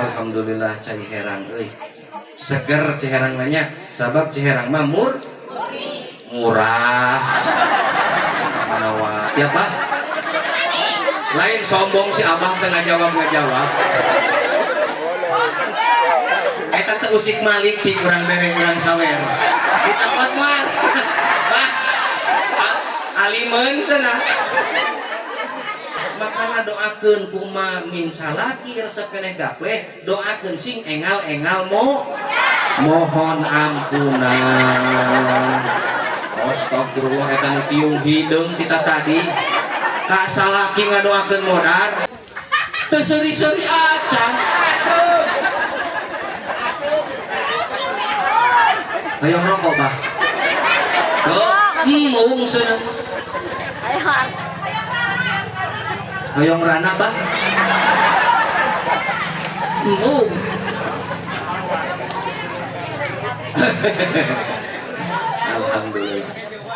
Alhamdulillah cai herang euy. Seger ciherang nanya, sabab ciherang mah murah. Manawa. Siapa? Lain sombong si abah teh ngajawab. Eta teh usik malik cik urang bere urang sawer. Dicokot mah. Bah. Alimeun cenah. Makana doakeun kuma min salaki resep keneh gaple, doakeun sing engal-engal mo mohon ampunan. Astagfirullah eta nu tiung hideung kita tadi. Ka salaki ngadoakeun modar. Teu seuri-seuri acan. Hayang rokok bah. Tuh, embung cenah. Hayang rana bah. Embung. Alhamdulillah.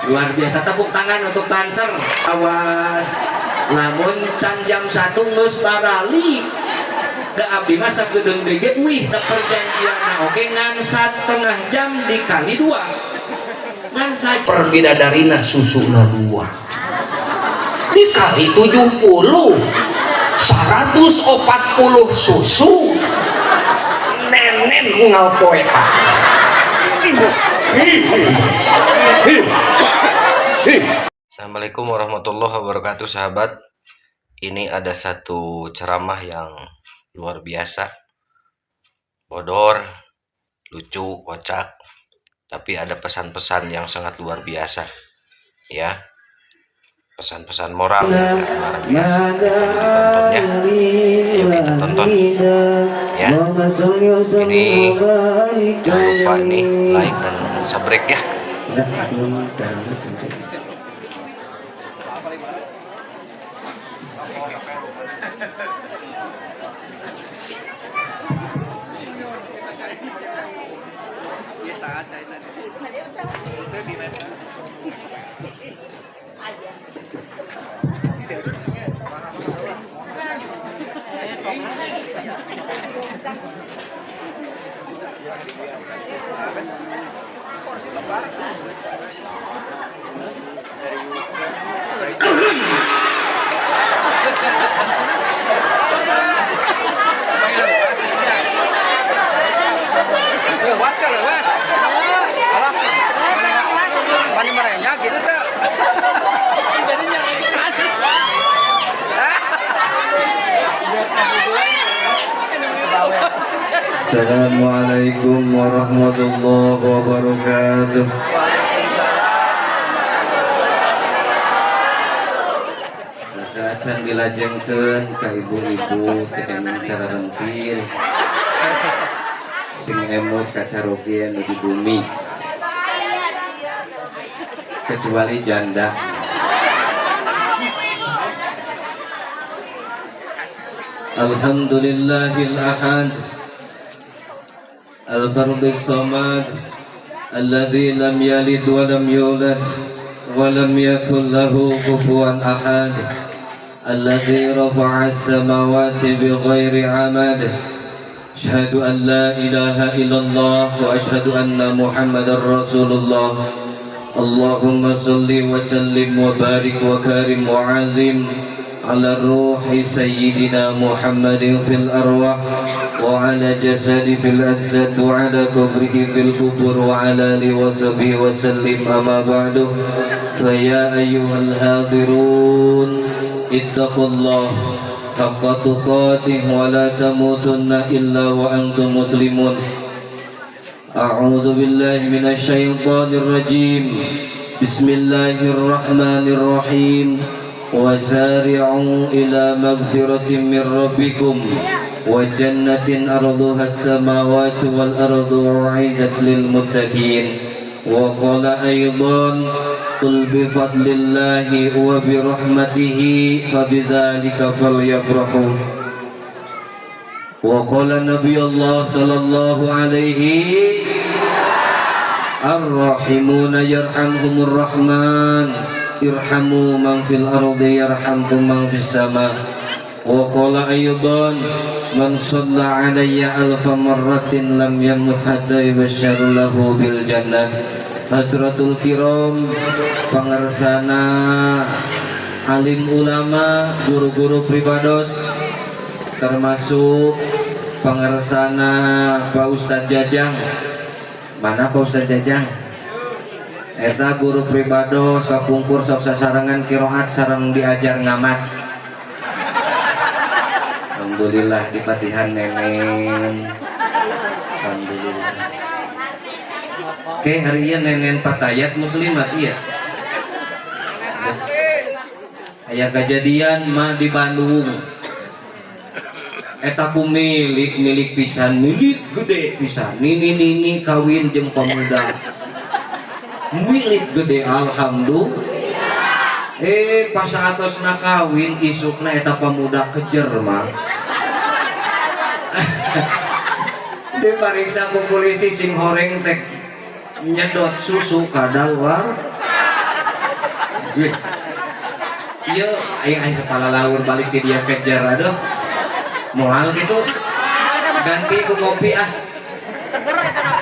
Luar biasa, tepuk tangan untuk Banser. Awas. Lamun can jam 1 geus baralik. Da abdi mah sakedeung deui ge wih da perjanjianna oke ngan 1,5 jam dikali 2. Ngan per bidadarina susuna 2. Dikali 70 140 susu nenen unggal poe. Assalamualaikum warahmatullahi wabarakatuh sahabat. Ini ada satu ceramah yang luar biasa, bodor, lucu, kocak, tapi ada pesan-pesan yang sangat luar biasa ya, pesan-pesan moral yang sangat luar biasa. Ditonton ya, ayo kita tonton ya. Ini jangan lupa ini like dan subscribe ya. Assalamualaikum warahmatullahi wabarakatuh. Maka acan dilajengkeun ka ibu-ibu teu kenging cara rentil sing emut ka caroge nu di bumi kecuali janda. Alhamdulillahil ahad الفرد الصمد الذي لم يلد ولم يولد ولم يكن له كفوا أحد الذي رفع السماوات بغير عمد أشهد أن لا إله إلا الله وأشهد أن محمدا رسول الله اللهم صل وسلم وبارك وكرم وعظم على الروح سيدنا محمد في الأرواح وعلى جسد في الأجساد وعلى قبره في القبور وعلى آله وصحبه وسلم. أما بعد فيا أيها الحاضرون اتقوا الله حق تقاته ولا تموتن إلا وأنتم مسلمون. أعوذ بالله من الشيطان الرجيم. بسم الله الرحمن الرحيم. وسارعوا إلى مغفرة من ربكم وجنة أرضها السماوات والأرض أعدت للمتقين. وقال أيضا قل بفضل الله وبرحمته فبذلك فليفرحوا. وقال النبي الله صلى الله عليه الراحمون يرحمهم الرحمن ارحموا من في الأرض يرحمكم من في السماء. Wa qala aydan man shalla alayya alfa marratin lam yamut hatta yubashsharu lahu bil jannah. Hadratul kiram, pangersana alim ulama, guru-guru pribados, termasuk pangersana Pak Ustadz Jajang. Mana Pak Ustadz Jajang? Eta guru pribados kapungkur sok sasarengan kiroat sareng diajar ngamat. Alhamdulillah dipasihan nenen. Alhamdulillah. Oke, hari ini nenen patayat muslimat iya. Aya kejadian mah di Bandung. Eta ku milik pisan, milik gede pisan. Nini-nini kawin jeung pemuda. Milik gede alhamdulillah. Pas atosna kawin isukna eta pemuda kejer mah. Dipariksa ku polisi sing horeng teh nyedot susu kadalwar. Ieu aing aing palalaur balik ti dia kejer aduh. Moal gitu. Ganti ku kopi ah. Seger eta mah.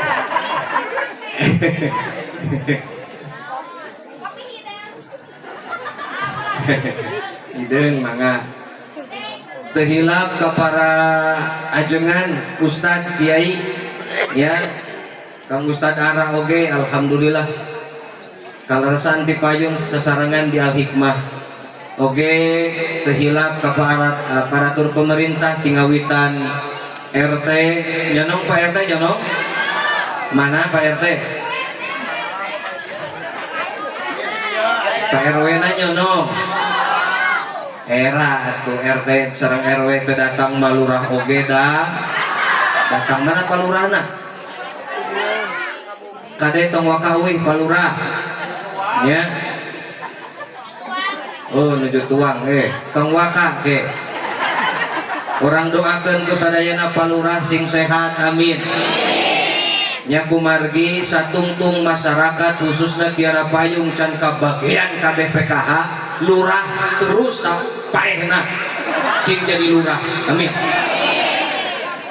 Hideung mangga. Teu hilap ka para ajengan ustad kiai ya. Kang Ustad Ara oge alhamdulillah. Kaleresan ti payun sasarengan di Al Hikmah. Oge teu hilap ka aparatur pemerintah tingawitan RT nyonong Pak RT nyonong. Mana Pak RT? Pak RW na nyonong. Era atuh RT sareng RW teu datang malurah oge dah. Datang mana palurahna? Kade tong wakawih palurah. Nya. Oh nuju tuang tong waka ge. Urang doakeun ku sadayana palurah sing sehat amin. Nya kumargi satungtung masyarakat khususna Kiara Payung can kabagian kabeh PKH lurah terus sapaehna sing jadi lurah amin.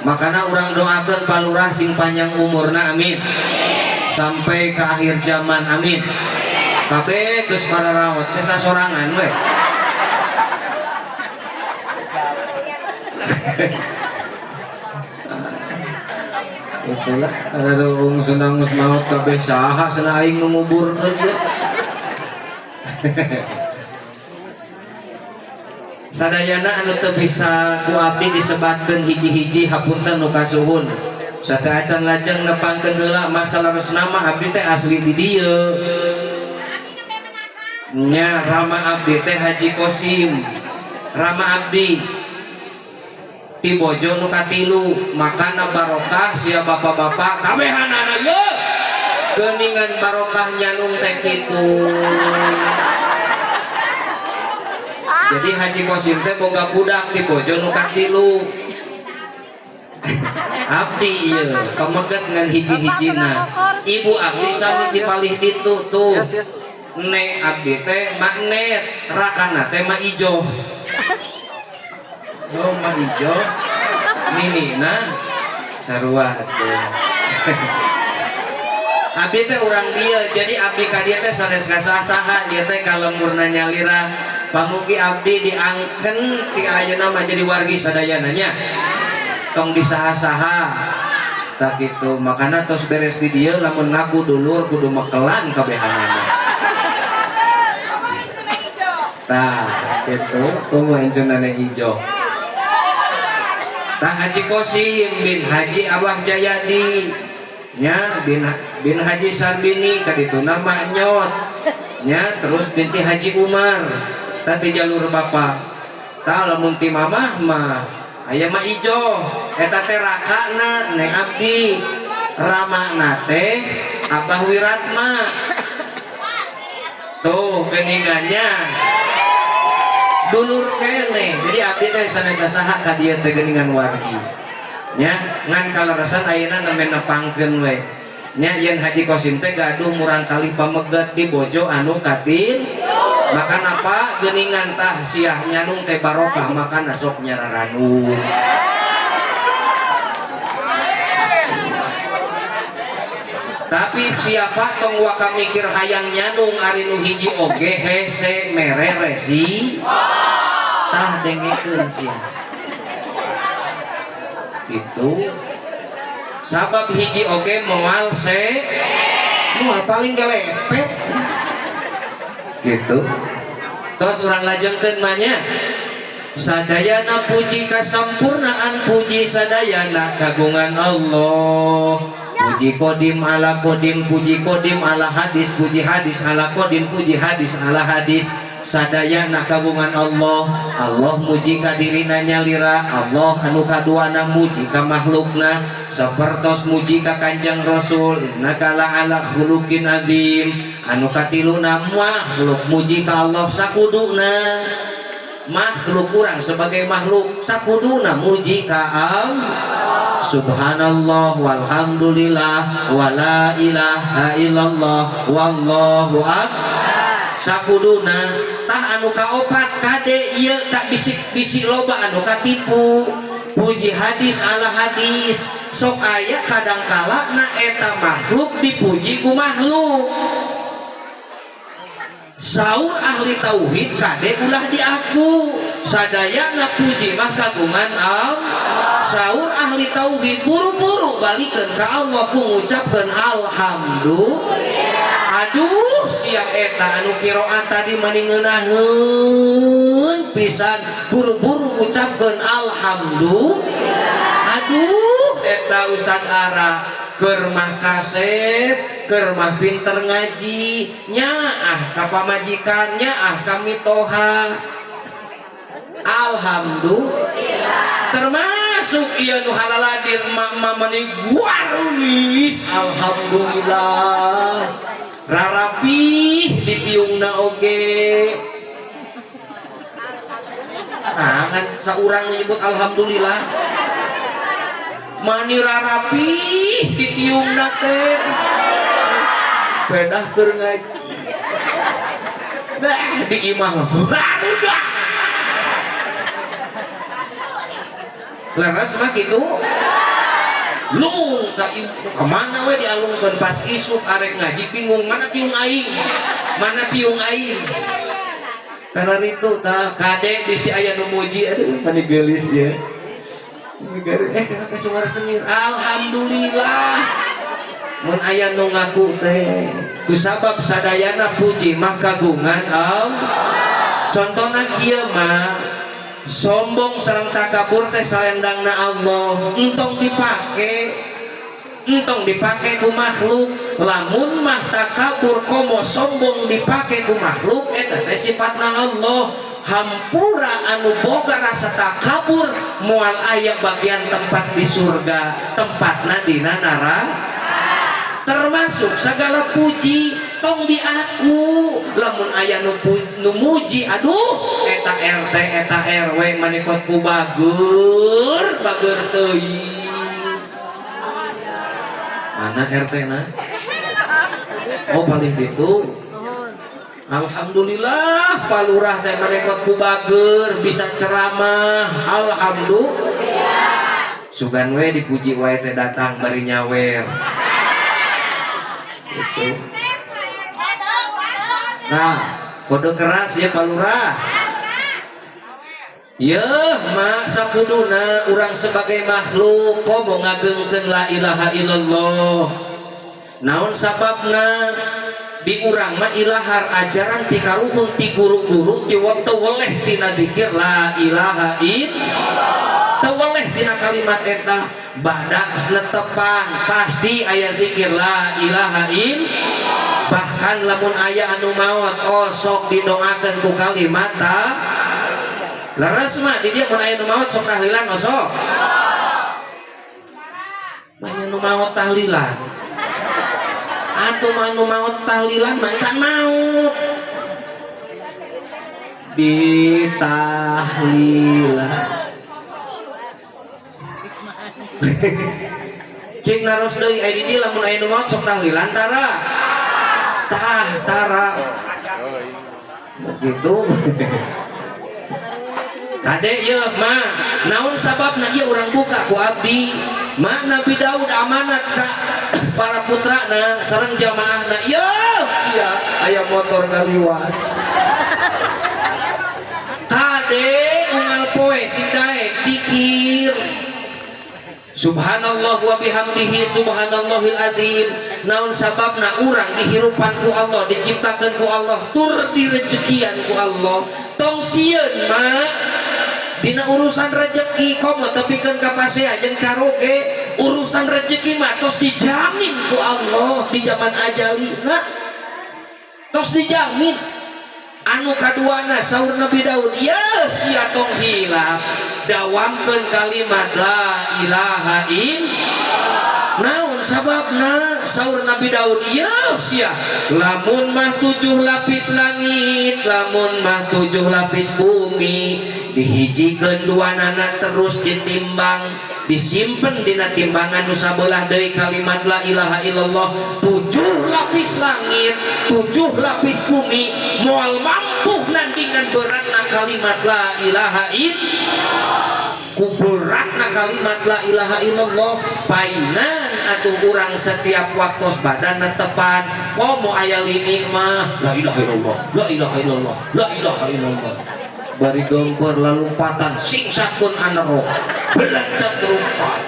Makana urang doakeun palurah sing panjang umurna amin. Sampai ke akhir zaman amin. Kabeh geus pararaot sesa sorangan we. Itulah aduh senang geus maot kabeh saha cenah aing nu nguburkeun ieu. Sadayana anu teu bisa ku abdi disebatkeun hiji-hiji hapunten nu kasuhun. Sateuacan lajeng nepangkeun heula masalah resna mah abdi teh asli di dieu. Nya Rama abdi teh Haji Kosim. Rama abdi ti bojo nu katilu, makana barokah sia bapak-bapak kabehanana ye. Geuningan barokah nyanung teh kitu. Jadi Haji Kosim teh boga budak ti bojo nu katilu. Abdi ieu pameget ngan hiji-hijina. Ibu abdi sami dipalih ditu tuh. Nek abdi teh magnet, rakana teh ma ijo. Oh ma ijo. Ninina sarua atuh. Abdi teh urang dieu, jadi abdi ka dieu teh sanes kasaha-saha, ieu teh kalemurna nyalira. Pamugi abdi diangken ti ayeuna mah jadi wargi sadayana nya. Tong disaha-saha. Tak kitu, makana tos beres di dieu lamun ngaku dulur kudu mekelan kabehanana. Tah, kitu tunggu enceunana ijo. Tah Haji Kosim bin Haji Abah Jayadi nya bin Haji Sarbini kadituna mah nyot nya terus binti Haji Umar tah ti jalur bapa. Tah lamun ti mamah mah aya mah ijo eta teh rakana neng abdi ramana teh Abah Wiratma. Tuh geningannya dulur kene. Jadi abdi teh sanes saha ka dieu teh geuningan wargi nya ngan kaleresan ayeuna nembe nepangkeun we nya yen Haji Kosim teh gaduh murang kalih pameget ti bojo anu katil. Makan apa geuningan tah siah nyanung teh barokah makana sok nyararanung. Tapi siapa tong waka mikir hayang nyanung ari nu hiji oge hese mere resi tah dengekeun sia. Gitu. Sabab hiji oge moal se moal paling gelepet. Gitu. Tos urang lajengkeun mah nya. Sadayana puji kasampurnaan puji sadayana kagungan Allah. Puji kodim ala kodim, puji kodim ala hadis, puji hadis ala kodim, puji hadis ala hadis. Sadayana kagungan Allah. Allah muji ka dirina nyalira, Allah anu kaduana muji ka makhlukna, sapertos muji ka Kanjeng Rasul, innaka la'ala khuluqin azim. Anu katiluna makhluk muji ka Allah sakuduna. Makhluk urang sebagai makhluk sakuduna muji ka Allah. Subhanallah walhamdulillah wala ilaha illallah wallahu akbar. Sakuduna tah anu kaopat kade ieu tak bisik-bisik loba anu katipu. Puji hadis ala hadis sok aya kadangkala na eta makhluk dipuji ku makhluk. Saur ahli tauhid kade ulah diaku sadayana puji mah kagungan Allah. Saur ahli tauhid buru-buru balikeun ka Allah ku ngucapkeun alhamdulillah. Aduh sia eta anu qiraat tadi mani ngeunaheun pisan buru-buru ucapkeun alhamdulillah. Aduh eta Ustad Ara keur mah kasep, keur mah pinter ngaji, nyaah ka pamajikan, nyaah ka mitoha. Alhamdulillah. Termasuk ieu nu halaladir emak-emak mani guarulis. Alhamdulillah. Rarapih ditiungna oge. Nah, ngan saurang nyebut alhamdulillah. Mani rarapih ditiungna teh. Pedah keur ngaji. Dah di imah mah. Barudak. Leres mah kitu. Lung ka kemana we dialungkeun pas isuk arek ngaji bingung mana tiung aing. Mana tiung aing. Karena itu tah kade bisi aya nu muji aduh mani geulis ya. Ka sungar sengir. Alhamdulillah. Mun aya nu ngaku teh kusabab sadayana puji mah kagungan Allah. Contona kieu mah sombong sareng takabur teh salendangna Allah entong dipake, entong dipake ku makhluk. Lamun mah takabur komo sombong dipake ku makhluk eta teh sifatna Allah. Hampura anu boga rasa takabur moal aya bagian tempat di surga, tempatna dina neraka. Termasuk segala puji tong diaku. Lamun aya nu muji aduh eta RT eta RW manikot ku bager bager teuing. Mana RT na? Oh paling ditu. Alhamdulillah palurah teh manikot ku bager bisa ceramah. Alhamdulillah. Sugan we dipuji wae teh datang bari nyawer. Gitu. Nah, kode keras ya palurah. Yeuh mak sakuduna urang sebagai makhluk komo ngagengkeun la ilaha illallah. Naon sababna di urang mah ilahar ajaran ti karuhun ti guru-guru ti waktu weleh tina dikir la ilaha illallah. Teu weleh tina kalimat eta bada netepan pasti aya zikir la ilaha illallah. Bahkan lamun aya anu maot osok didoakeun ku kalimat ta leres mah di dieu mun aya nu maot sok tahlilan osok. Mah nu maot tahlilan. Atuh mah nu maot tahlilan mah can maot. Ditahlilan. Cik naros deui aya di dieu lamun aya nu maot sok tahlilan tara. Tah tara. Gitu. Kade ieu mah naon sababna ieu urang buka ku abdi. Ma Nabi Daud amanat ka para putrana sareng jamaahna. Ieu sia aya motor ngaliwat. Kade unggal poe sing daek dikir. Subhanallah wa bihamdihi subhanallahil azim. Naon sababna urang dihirupan ku Allah, diciptakeun ku Allah, tur direjekian ku Allah. Tong sieun mah dina urusan rejeki komo tepikeun ka pasea jeung caroge, urusan rejeki mah tos dijamin ku Allah di zaman ajalina. Tos dijamin. Anu kaduana saur Nabi Daud, ya sia tong hilap dawamkeun kalimat la ilaha illallah. Naon sababna saur Nabi Daud, ya sia lamun mah 7 lapis langit, lamun mah 7 lapis bumi dihijikeun duanana terus ditimbang, disimpen dina timbangan nu sabelah deui kalimat la ilaha illallah. 7 lapis langit, 7 lapis bumi moal mampu nandingan beratna kalimat la ilaha illallah. Ku beratna kalimat la ilaha illallah painan atuh urang setiap waktu badan tepan komo aya lini mah la ilaha illallah, la ilaha illallah, la ilaha illallah. Bari gempur lalumpatan singsatkeun anerok belecet rumpat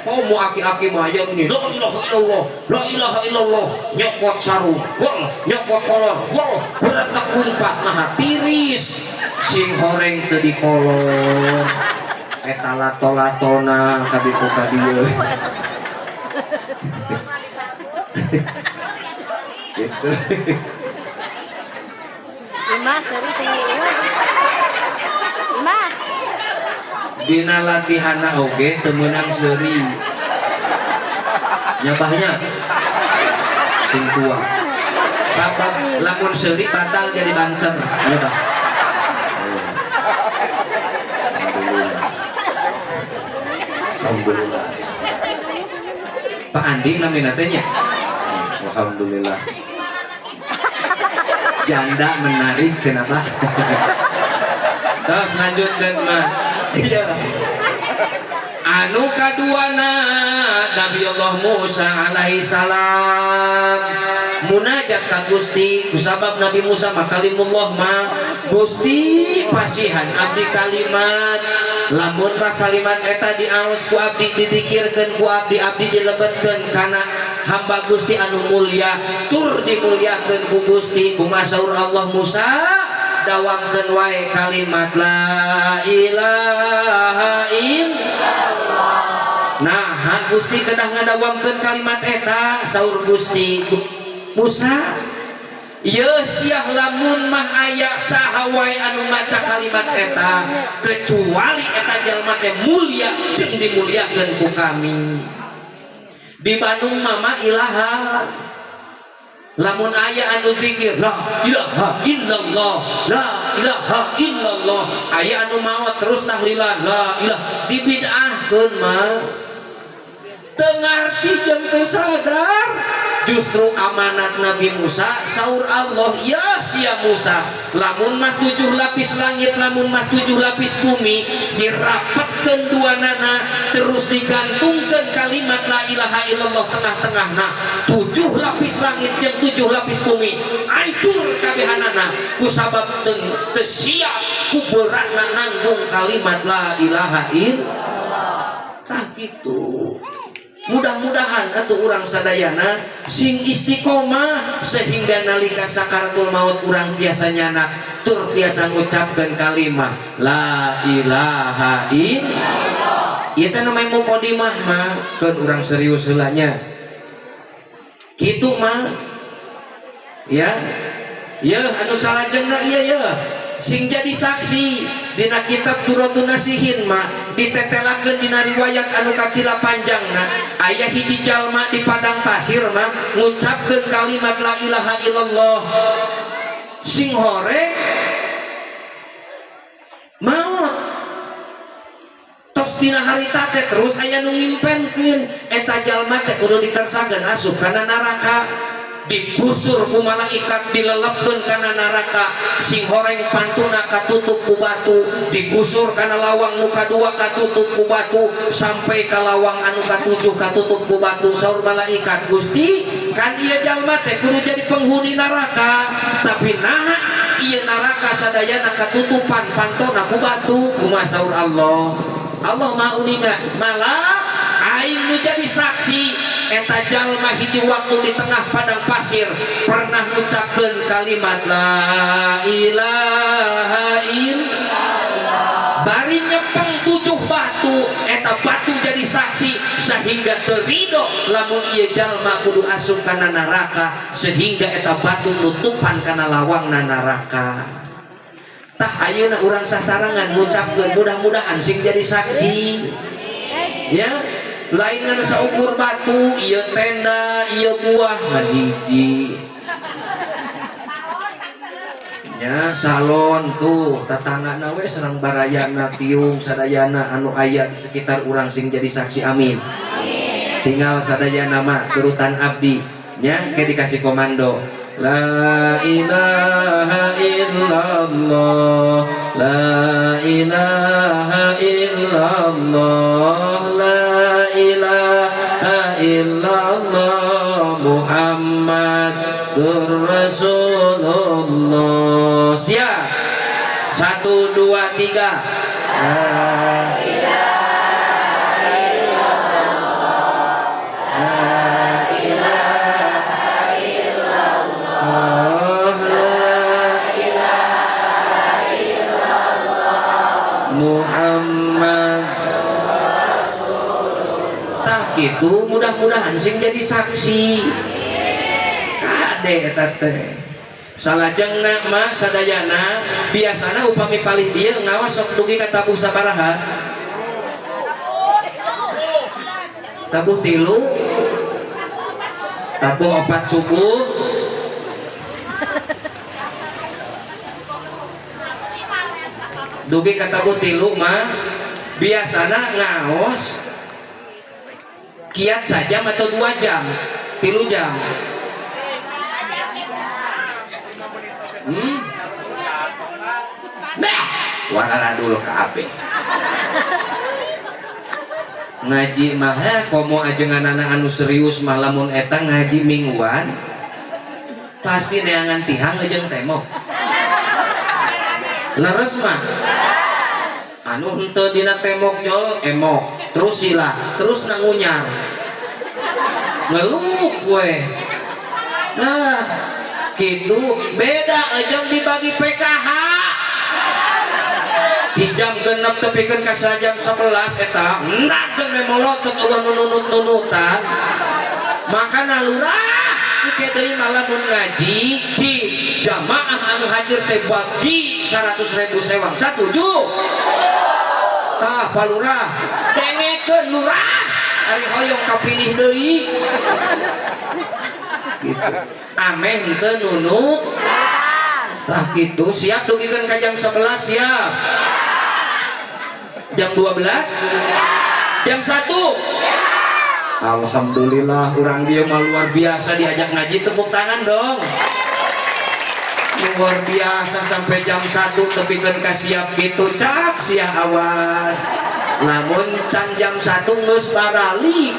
komo aki-aki mah aya ini la ilaha illallah, la ilaha illallah, nyokot sarung wal nyokot kolor wal beretak lumpat mah tiris sing horeng teu dikolor eta lato-latona kabiku ka dieu gitu. Imas seri Imas. Dina latihana oge teu meunang seuri. Nyabahnya sing kuat. Sabab lamun seuri batal jadi banser, nyabah. Alhamdulillah. Pak Andi namina teh nya. Alhamdulillah. Janda menarik cenah. Terus lanjutkan mah. Iya. Anu kaduana Nabi Allah Musa alaihi salam munajat ka Gusti kusabab Nabi Musa mah kalimullah mah Gusti pasihan abdi kalimat lamun mah kalimat eta diaos ku abdi didikirkeun ku abdi abdi dilebetkeun kana hamba Gusti anu mulia tur dimuliakeun ku Gusti kumaha saur Allah Musa dawamkeun wae kalimat la ilaha illallah. Nah, Gusti kedah ngadawamkeun kalimat eta saur Gusti Musa ieu siah lamun mah aya saha wae anu maca kalimat eta kecuali eta jalma teh mulia jeung dimuliakeun ku kami. Di Bandung mama ilaha lamun aya anu zikir la ilaha illallah, la ilaha illallah, aya anu maot terus tahlilan la ilaha dibid'ahkeun mah teu ngarti jeung teu sadar. Justru amanat Nabi Musa saur Allah ya sia Musa lamun mah 7 lapis langit lamun mah 7 lapis bumi dirapatkeun duanana terus digantungkeun kalimat la ilaha illallah tengah-tengahna 7 lapis langit jeung 7 lapis bumi hancur kabehanana kusabab teu siap ku beratna nanggung kalimat la ilaha illallah. Tah kitu. Mudah-mudahan atuh urang sadayana sing istiqomah sehingga nalika sakaratul maut urang biasa nyanak tur biasa ngucapkeun kalimat la ilaha illallah. Ieu teh namanya mukadimah mah keun urang serius heula nya. Kitu mah ya. Yeuh anu salajengna ieu yeuh sing jadi saksi dina kitab Durratun Nasihin mah ditetelakeun dina riwayat anu kacila panjangna aya hiji jalma di padang pasir mah ngucapkeun kalimat la ilaha illallah sing hore maot tos dina harita teh terus aya nu ngimpenkeun eta jalma teh kudu dikersakeun asup kana neraka. Digusur ku malaikat, dilelepkeun kana neraka. Sing horeng pantuna katutup ku batu, digusur kana lawang nu kadua katutup ku batu, sampai ka lawang anu katujuh katutup ku batu. Saur malaikat, "Gusti, kan ieu jalma teh kudu jadi penghuni neraka, tapi naha ieu neraka sadayana katutupan pantona ku batu?" Kumaha saur Allah? Allah Maha uninga, "Malah aing nu jadi saksi eta jalma hiji waktu di tengah padang pasir pernah ngucapkeun kalimat la ilaha illallah, bari nyepeng tujuh batu. Eta batu jadi saksi sehingga terido lamun ieu jalma kudu asup kana neraka, sehingga eta batu nutupan kana lawangna neraka." Tah, ayeuna urang sasarangan ngucapkeun, mudah-mudahan sing jadi saksi ya. Lain ngan saukur batu, ieu tenda, ieu buah ngan hiji nya, salon tuh tatanggana we sareng barayana tiung sadayana anu aya di sekitar urang sing jadi saksi. Amin. Tinggal sadayana mah turutan abdi nya, kayak dikasih komando, la ilaha illallah, la ilaha illallah, la ilaha illallah, Muhammadur Rasulullah. Siap, satu, dua, tiga. La ilaha illallah, la ilaha illallah, la ilaha illallah, Muhammad. Tah gitu, mudah-mudahan sing jadi saksi. Kade eta teh salajengna mah sadayana biasana upami palih dieu ngawas sok dugi ka tabuh sabaraha? Tabuh tilu, tabuh opat subuh. Dugi ka tabuh tilu mah biasana ngaos kiat sajam atau 2 jam, 3 jam. Bah, wararadul kabeh. Ngaji mah komo ajenganana anu serius mah lamun eta ngaji mingguan pasti neangan tihang jeung tembok. Leres mah anu henteu dina tembok jol emok terus sila terus nangunyar ngeluk we. Nah gitu beda aja dibagi PKH di jam genep tepikeun ka jam 11 eta nageun we molotot eueuh nu nunut-nunutan. Makana lurah engke deui mah lamun ngaji ci jamaah anu hadir teh bagi 100.000 sewang satuju. Tah Pak Lurah dengekeun lurah ari hoyong kapilih deui gitu. Ameh henteu nunut. Tah gitu, siap dugikeun ka jam 11? Siap. Jam 12? Jam 1? Alhamdulillah urang dia mah luar biasa diajak ngaji, tepuk tangan dong. Luar biasa sampai jam 1 tepikeun ka siap gitu cak sia awas. Lamun can jam 1 geus baralik.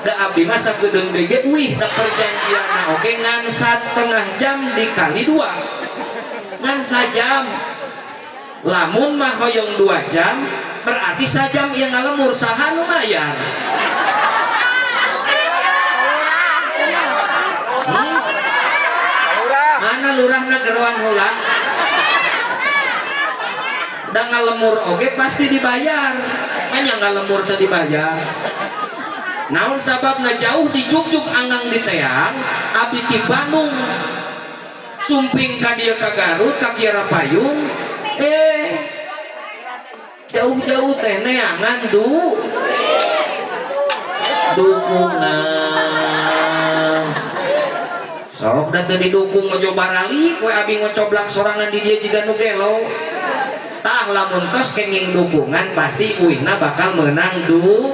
Da abdi mah sakedeung deui ge uih da perjanjianna oke ngan 1,5 jam dikali 2. Ngan sajam. Lamun mah hoyong 2 jam berarti sajam ieu ngalemur saha nu mayar? Mana lurahna geroan heula? Da ngalemur oge pasti dibayar. Nya ngalemur teh dibayar. Naon sababna jauh dijugjug anggang di teang, abdi ti Bandung sumping ka dieu ka Garut ka Kiara Payung, jauh-jauh teh neangan dukungan. Sok da teu didukung mojo barali we abi ngocoblak sorangan di dieu jiga nu gelo. Tah lamun tos kenging dukungan pasti uihna bakal menang du.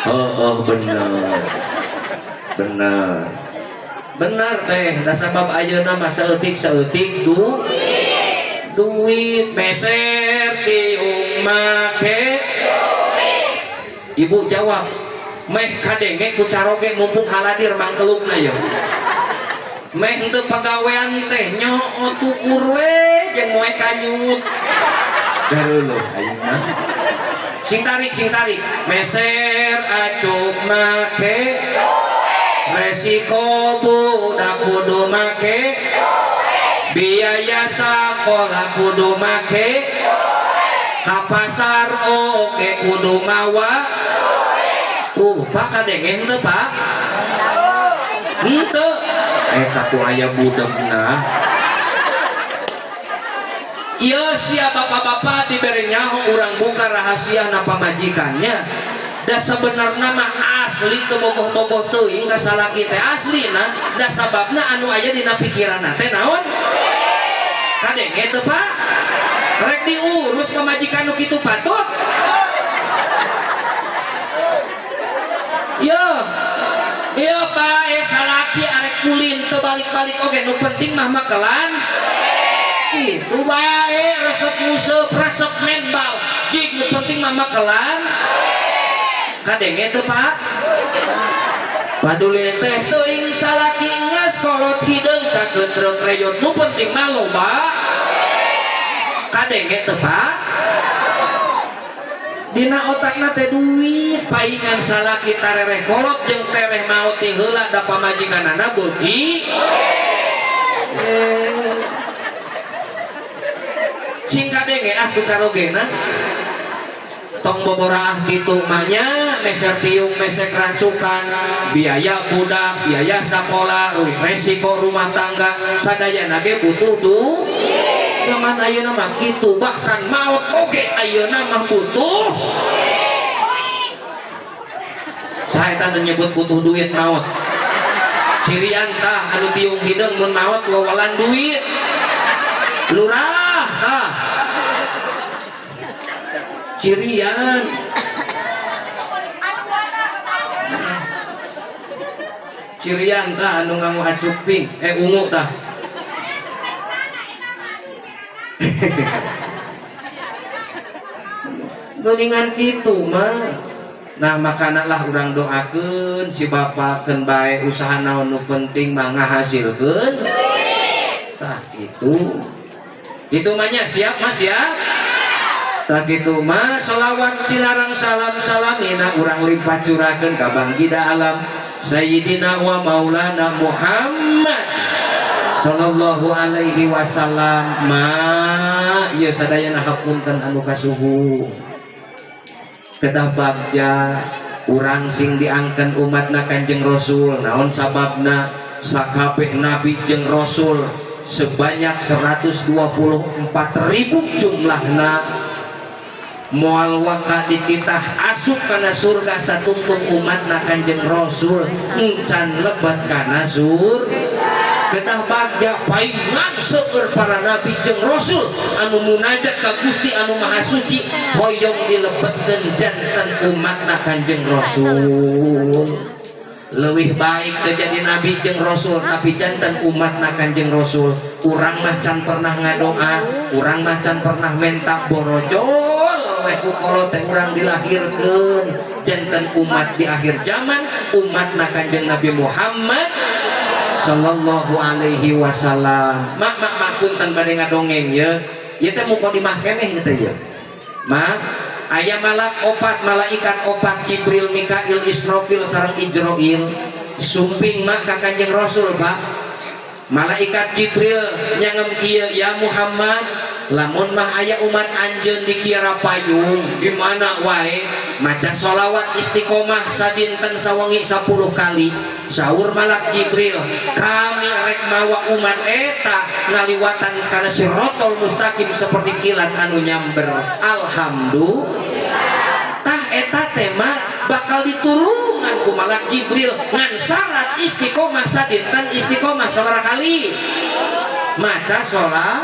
Oh, bener. Bener. Benar teh, da sabab ayeuna mah saeutik-saeutik duit meser tiung make duit. Ibu jawab, meh kadenge ku caroge mumpung haladir mangkelukna ye. Meh henteu pagawean teh nyoo tukur we jeung moe kanyut. Gareuleuh ayeuna. Sing tarik meser acuk make resiko budak kudu make biaya sakola kudu make ka pasar oge kudu mawa. Tuh Pak kadenge henteu Pak? Henteu. Eta ku aya budegna. Ieu sia bapak-bapak dibere nyaho urang buka rahasia na pamajikannya. Da sebenarna mah asli teu bogoh-bogoh teuing ka salaki teh aslina da sababna anu aya dina pikiranna teh naon? Kadenge teu Pak? Rek diurus pamajikan nu kitu patut? Yo. Ieu Pak salaki arek kulin teu balik-balik oge nu penting mah makelan. Itu bae resep nguseup resep menbal jig nu penting mah makelan. Kadenge teu Pak? Paduli teh teuing salaki geus kolot hideung cakeun treuk reyot nu penting mah loba. Kadenge teu Pak? Dina otakna teh duit paingan salaki tarereh kolot jeung tereh maot ti heula da pamajikanana beuki. Sing kadenge ah ku carogena. Tong boboraah kitu mah nya meser tiung meser rasukan biaya budak biaya sakola resiko rumah tangga sadayana ge butuh duit. Zaman ayeuna mah kitu bahkan maot oge ayeuna mah butuh. Saha eta nu nyebut butuh duit maot? Cirian tah anu tiung hideung mun maot wawalan duit. Lurah tah. Cirian. Cirian tah anu nganggo acuk pink, ungu tah. Geuningan kitu mah. Nah makana lah urang doakeun si bapak keun bae usaha naon nu penting mah ngahasilkeun. Tah itu. Kitu mah nya siap Mas ya? Tah kitu mah sholawat silarang salam salamina urang limpah curahkeun ka banggida alam Sayyidina wa Maulana Muhammad sallallahu alaihi wasallam. Ma ieu sadayana hapunten anu kasuhu kedah bagja urang sing diangkeun umatna Kanjeng Rasul. Naon sababna sakabeh nabi jeung rasul sebanyak 124.000 jumlahna moal waka dititah asup kana surga satungtung umatna Kanjeng Rasul encan lebat kana surga. Kedah bagja paingan seueur para nabi jeung rasul anu munajat ka Gusti anu Maha Suci hoyong dilebetkeun janten umatna Kanjeng Rasul. Leuwih baik teu jadi nabi jeung rasul tapi janten umatna Kanjeng Rasul. Urang mah can pernah ngadoa, urang mah can pernah menta borojol we ku kolot teh urang dilahirkeun janten umat di akhir zaman umatna Kanjeng Nabi Muhammad sallallahu alaihi wasallam. Mak mak mak punten bade ngadongeng ye. Ieu teh mukadimah keneh ieu teh ye. Mak aya malak opat malaikat opat Jibril, Mikail, Israfil sareng Ijroil sumping mak ka Kanjeng Rasul Pak. Malaikat Jibril nyangem kieu, ya Muhammad lamun mah aya umat anjeun di kiara payung di mana wae maca sholawat istiqomah sadinten sawengi 10 kali. Saur malak Jibril, kami rek mawa umat eta ngaliwatan kana sirotol mustaqim seperti kilat anu nyamber. Alhamdulillah. Tah eta tema bakal ditulungan ku malak Jibril ngan syarat istiqomah sadinten istiqomah sabaraha kali maca sholat.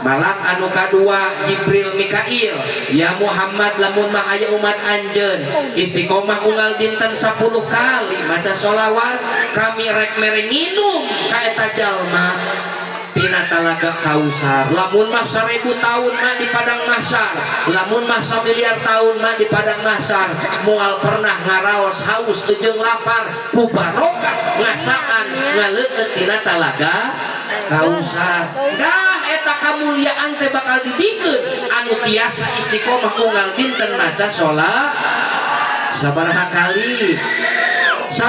Malak anu kadua Jibril Mikail, ya Muhammad, lamun mah aya umat anjeun istiqomah unggal dinten 10 kali maca sholawat, kami rek mere nginum ka eta jalma tina talaga Kausar. Lamun mah 1000 tahun mah di padang mahsyar, lamun mah 1 miliar tahun mah di padang mahsyar, moal pernah ngaraos haus jeung lapar ku barokah ngasaan ngaleueut tina talaga Kausar. Dah, eta kamuliaan teh bakal dibikeun anu tiasa istiqomah unggal dinten maca sholat sabaraha kali? 10, 10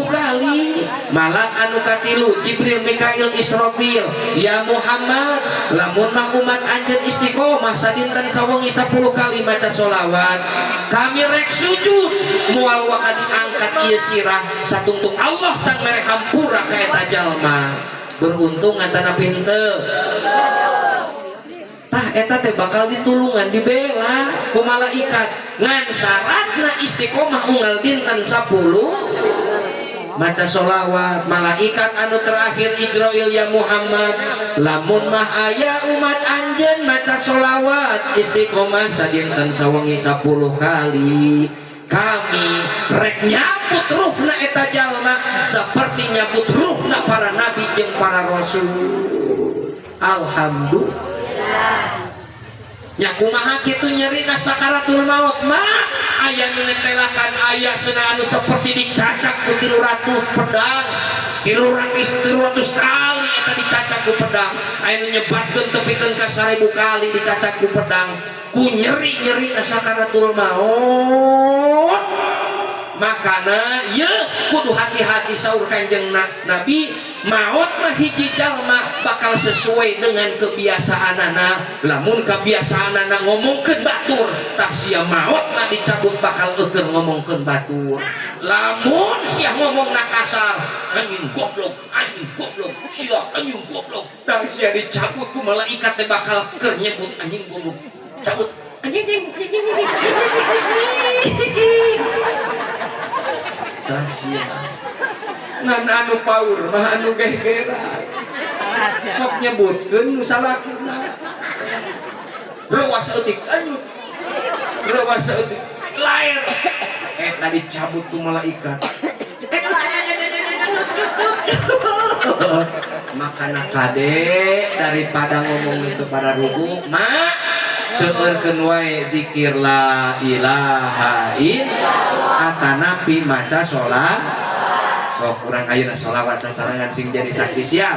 kali. Malak anu katilu Jibril Mikail Israfil, ya Muhammad, lamun mah umat anjeun istiqomah sadinten sawengi 10 kali maca sholawat, kami rek sujud, moal waka diangkat ieu sirah satungtung Allah can mere hampura ka eta jalma. Beruntung atanapi henteu? Tah, eta teh bakal ditulungan, dibela ku malaikat, ngan syaratna istiqomah unggal dinten 10 maca sholawat. Malaikat anu terakhir Ijroil, ya Muhammad, lamun mah aya umat anjeun maca sholawat istiqomah sadinten sawengi 10 kali, kami rek nyabut ruhna eta jalma seperti nyabut ruhna para nabi jeung para rasul. Alhamdulillah. Nya, kumaha kitu nyerina sakaratul maut mah? Aya nu netelakan, aya cenah anu seperti dicacak ku 300 pedang, 300, 300 kali eta dicacak ku pedang. Aya nu nyebatkeun tepikeun ka 1000 kali dicacak ku pedang ku nyeri-nyeri sakaratul maut. Makana ye kudu hati-hati. Saur Kanjeng Nabi, maut mah hiji jalma bakal sesuai dengan kebiasaanana. Lamun kebiasaanana ngomongkeun batur, tah sia maut mah dicabut bakal eukeun ngomongkeun batur. Lamun sia ngomongna kasar, anjing goblok, anjing goblok, sia anjing goblok, tah sia dicabut ku malaikat teh bakal keur nyebut anjing goblok. Cabut anjing anjing anjing anjing anjing. Tah sia ngan anu paur mah anu gegeran, sok nyebutkeun nu salakina, rewas eutik anu rewas eutik lair, eta dicabut ku malaikat. Makana kade, daripada ngomong itu pada rugu mak, seueurkeun wae zikir la ilaha illallah atanapi maca sholat. Sok urang ayeuna sholawat sasarengan sing jadi saksi. Siap?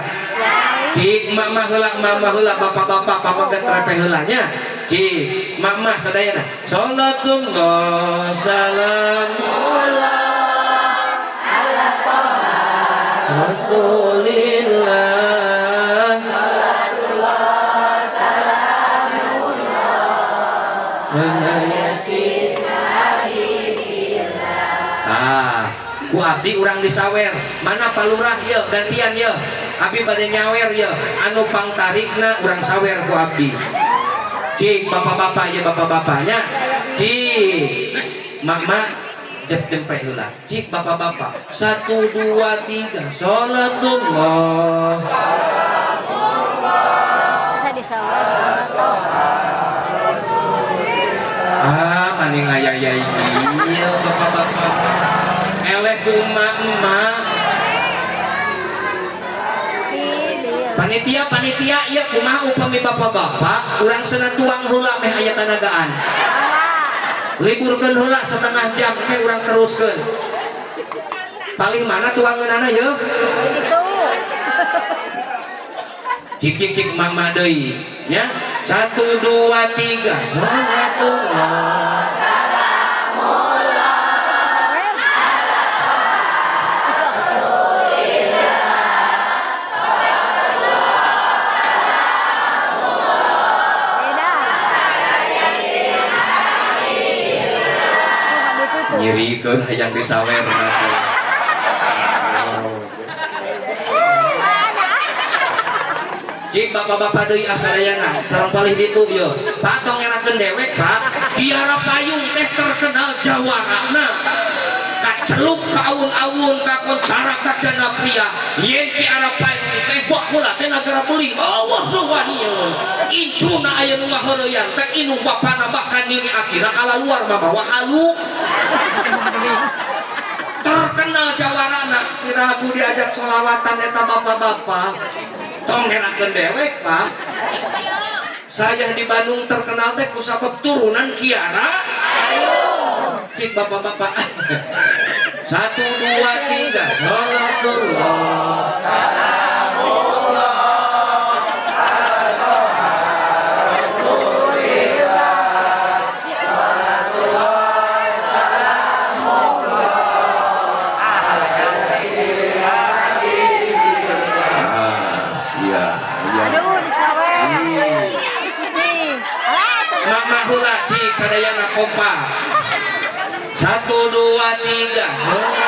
Cik mama heula, mama heula, bapak-bapak, pameget repe heula nya. Cik mama sadayana, salatullah salamullah ala Rasulillah. Salatullah salamullah Mana Yasin. Ah, ku abdi urang disawer. Mana palurah ye, gantian ye. Abdi bade nyawer ye. Anu pangtarikna urang sawer ku abdi. Cik bapak-bapak ye, bapak-bapaknya. Cik mak-mak jep jempe heula. Cik bapak-bapak. Satu, dua, tiga. Salatullah. Bisa disawer. Ah, maning aya ya iya bapak-bapak. Eleh ku emak-emak. Panitia, panitia, iya kumaha upami bapak-bapak urang sena tuang heula meh aya tanagaan. Liburkeun heula setengah jam ke urang teruskeun. Paling mana tuangeunana ye? Itu. Cik cik cik mama deui nya. Satu, dua, tiga. Salatullah. Sawer. Beda. Tuh, Nyirikeun hayang disawer mah. Cik bapak-bapak deui asadayana sareng palih ditu ieu. Pak, tong ngerakeun dewek, Pak. Kiara Payung teh terkenal jawarana. Kaca Celup ka awun-awun kakoncara ka Janapria. Yen Ki Arapayung teh baheula teh nagara beling. Allah nu waniun. Incuna aya nu ngaheureyan teh inung bapana bahkan nini akina kalaluar mamawa halu. Terkenal jawarana diragu diajak solawatan eta bapak-bapak. Tong ngerakeun dewek, Pak. Saya di Bandung terkenal teh kusabab turunan Kiara. Cik bapak-bapak. 1 2 3 salatullah salamullah ala Rasulillah salatullah salamullah ala Habibillah. Siap. Aduh, disawer. Cing. Mama hula cik sadayana kompak. 1 2 3 salatullah.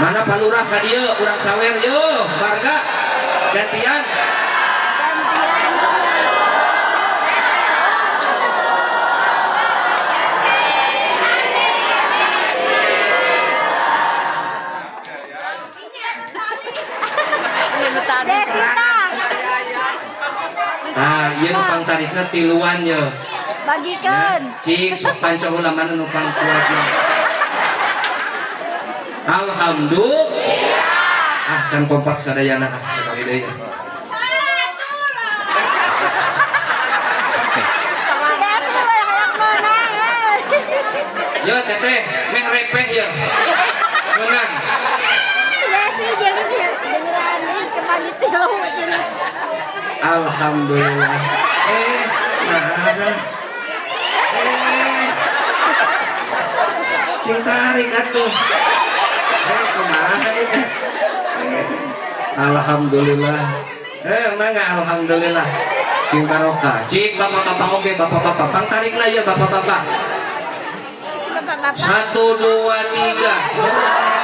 Mana palurah ka dieu urang sawer yo warga gantian. Desita. Nah, ieu nu pangtarikna tiluan ye. Bagikan. Cik sok panco heula mana nu pangkuatna. Alhamdulillah. Ah, can kompak sadayana ah sekali deui. Si Desi mah hayang menang. Yo teteh, meh repeh ye. Menang. Si Desi jeung si jeung Rani kemana tilu cenah. Alhamdulillah. Nah. Sing tarik atuh. Kumaha ieu? Alhamdulillah. Mangga alhamdulillah. Sing barokah. Cik bapak-bapak oge bapak-bapak pang tarikna ieu bapak-bapak. Bapak-bapak. 1 2 3.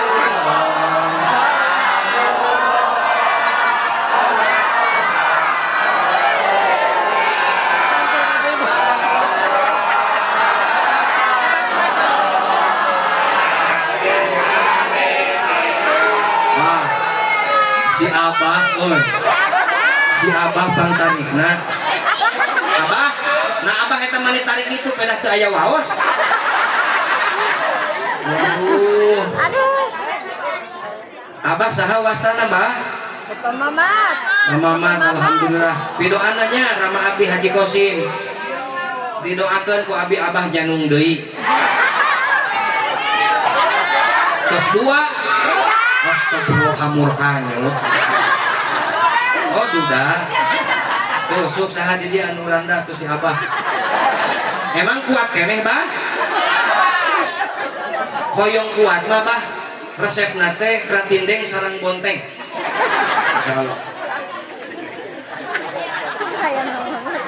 Si Abah, oi. Si Abah pang tarikna. Abah, nah Abah eta mani tarik itu pedah teu aya waos. Aduh. Aduh. Abah saha wastana, Mbah? Bapak Mamat. Bapak Mamat, alhamdulillah. Pidoana nya Rama Abdi Haji Kosim. Didoakeun ku abi Abah janung deui. Tos 2. Astagfirullah murkanya. Oh duda. Tuh sok saha di dia anu randa tuh si Abah. Emang kuat keneh, Bah? Hoyong kuat mah, Bah. Resepna teh kratindeng sareng bonteng. Insyaallah.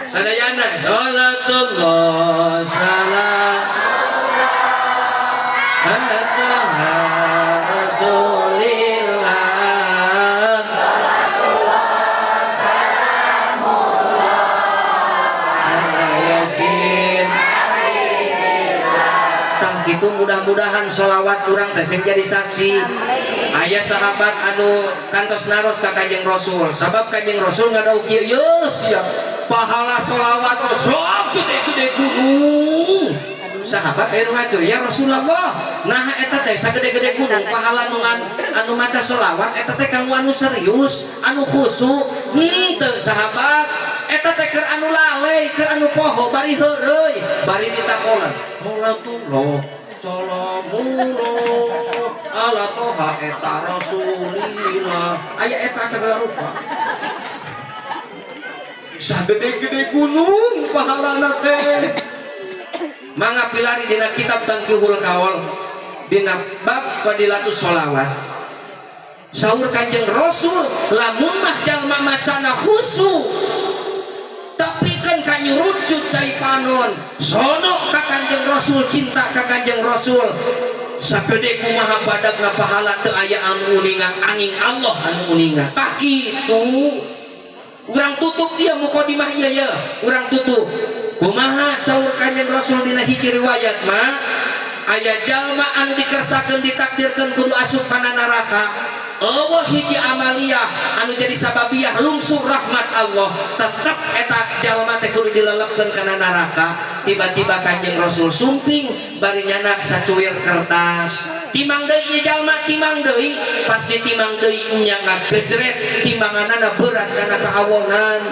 Sadayana salatullah salam ala Rasulillah salatullah salamullah ala Yasin. Tah kitu mudah-mudahan sholawat urang teh sing jadi saksi. Aya sahabat anu kantos naros ka Kanjeng Rasul, sabab Kanjeng Rasul ngadau kieu yeuh siap pahala sholawat Rasul gede-gede gunung. Sahabat aya nu ngacur, ya Rasulullah, nah eta teh sagede-gede gunung pahala nu anu maca sholawat eta teh kanggo anu serius, anu khusyuk. Henteu sahabat, eta teh keur anu lalai, keur anu poho bari heureuy, bari ditakonan. Salatullah salamullah ala toha eta Rasulillah. Aya eta segala rupa. Sagede-gede gunung pahalana teh. Mangga pilari dina kitab Tanqihul Kaul dina bab fadilatus sholawat. Saur Kanjeng Rasul lamun mah jalma macana khusyuk tapi kan kanyurucut cai panon sono ka Kanjeng Rasul, cinta ka Kanjeng Rasul sagede kumaha badagna pahala teu aya anu uninga angin Allah anu uninga. Tah kitu urang tutup ieu mukadimah ieu ye urang tutup. Kumaha saur Kanjeng Rasul dina hiji riwayat mah Aya jalma anu dikersakeun ditakdirkeun kudu asup kana neraka. Eueuh hiji amaliyah anu jadi sababiah lungsur rahmat Allah, tetep eta jalma teh kudu dilelepkeun kana neraka. Tiba-tiba Kanjeng Rasul sumping bari nyanak sacuir kertas. Timang deui ieu jalma, timang deui, pas ditimang deui nya ngagejret, timbanganana berat kana kaawonan.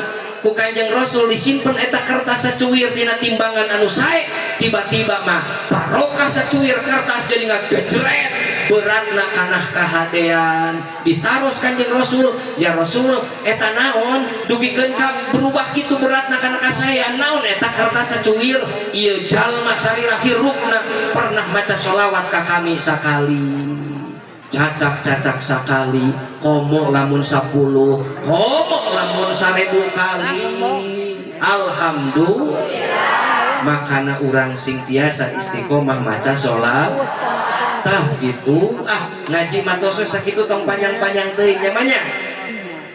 Ku Kanjeng Rasul disimpen eta kertas sacuir dina timbangan anu sae. Tiba-tiba mah barokah sacuir kertas jadi ngagejret beratna kana kahadean. Ditaros Kanjeng Rasul, ya Rasul eta naon dugikeun ka berubah kitu beratna kana kasaean, naon eta kertas sacuir? Ieu jalma salira hirupna pernah maca sholawat ka kami sakali, cacak-cacak sakali, komo lamun 10, komo lamun 1000 kali. Alhamdulillah. Makana urang sing tiasa istiqomah maca sholawat tah gitu. Ah ngaji matos we sakitu, tong panjang-panjang teuing nya mah nya.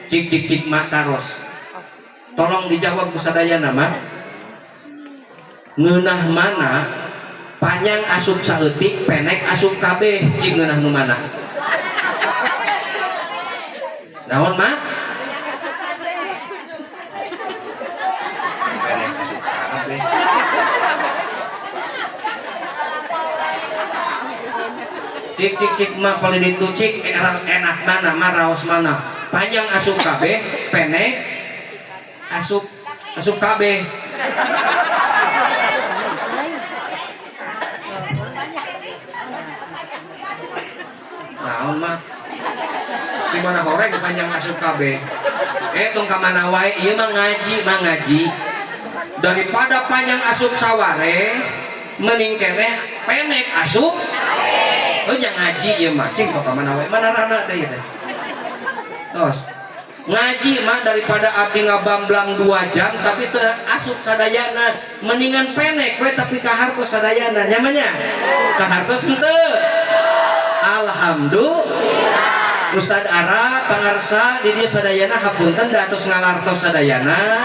Cik cik cik mak taros, tolong dijawab ku sadayana mah. Ngeunah mana panjang asup saeutik, penek asup kabeh, cik ngeunah nu mana? Naon mah? Penek asup kabeh. Cik cik cik mah paling ditu cik enak, enak mana mah raos mana? Panjang asup kabeh, penek asup asup kabeh. Naon mah? Gimana horeng panjang asup kabeh? Tong ka mana wae ieu mah ngaji mah ngaji. Daripada panjang asup saware, mending keneh penek asup. Oh nya ngaji ieu mah, cing tong ka mana wae, mana rana teh ieu teh. Tos. Ngaji mah daripada abdi ngabamblang 2 jam tapi teu asup sadayana, mendingan penek we tapi kahartos sadayana, nya mah nya. Kahartos henteu. Alhamdulillah. Ustad Ara pangarsa di dieu sadayana hapunten da atos ngalartos sadayana,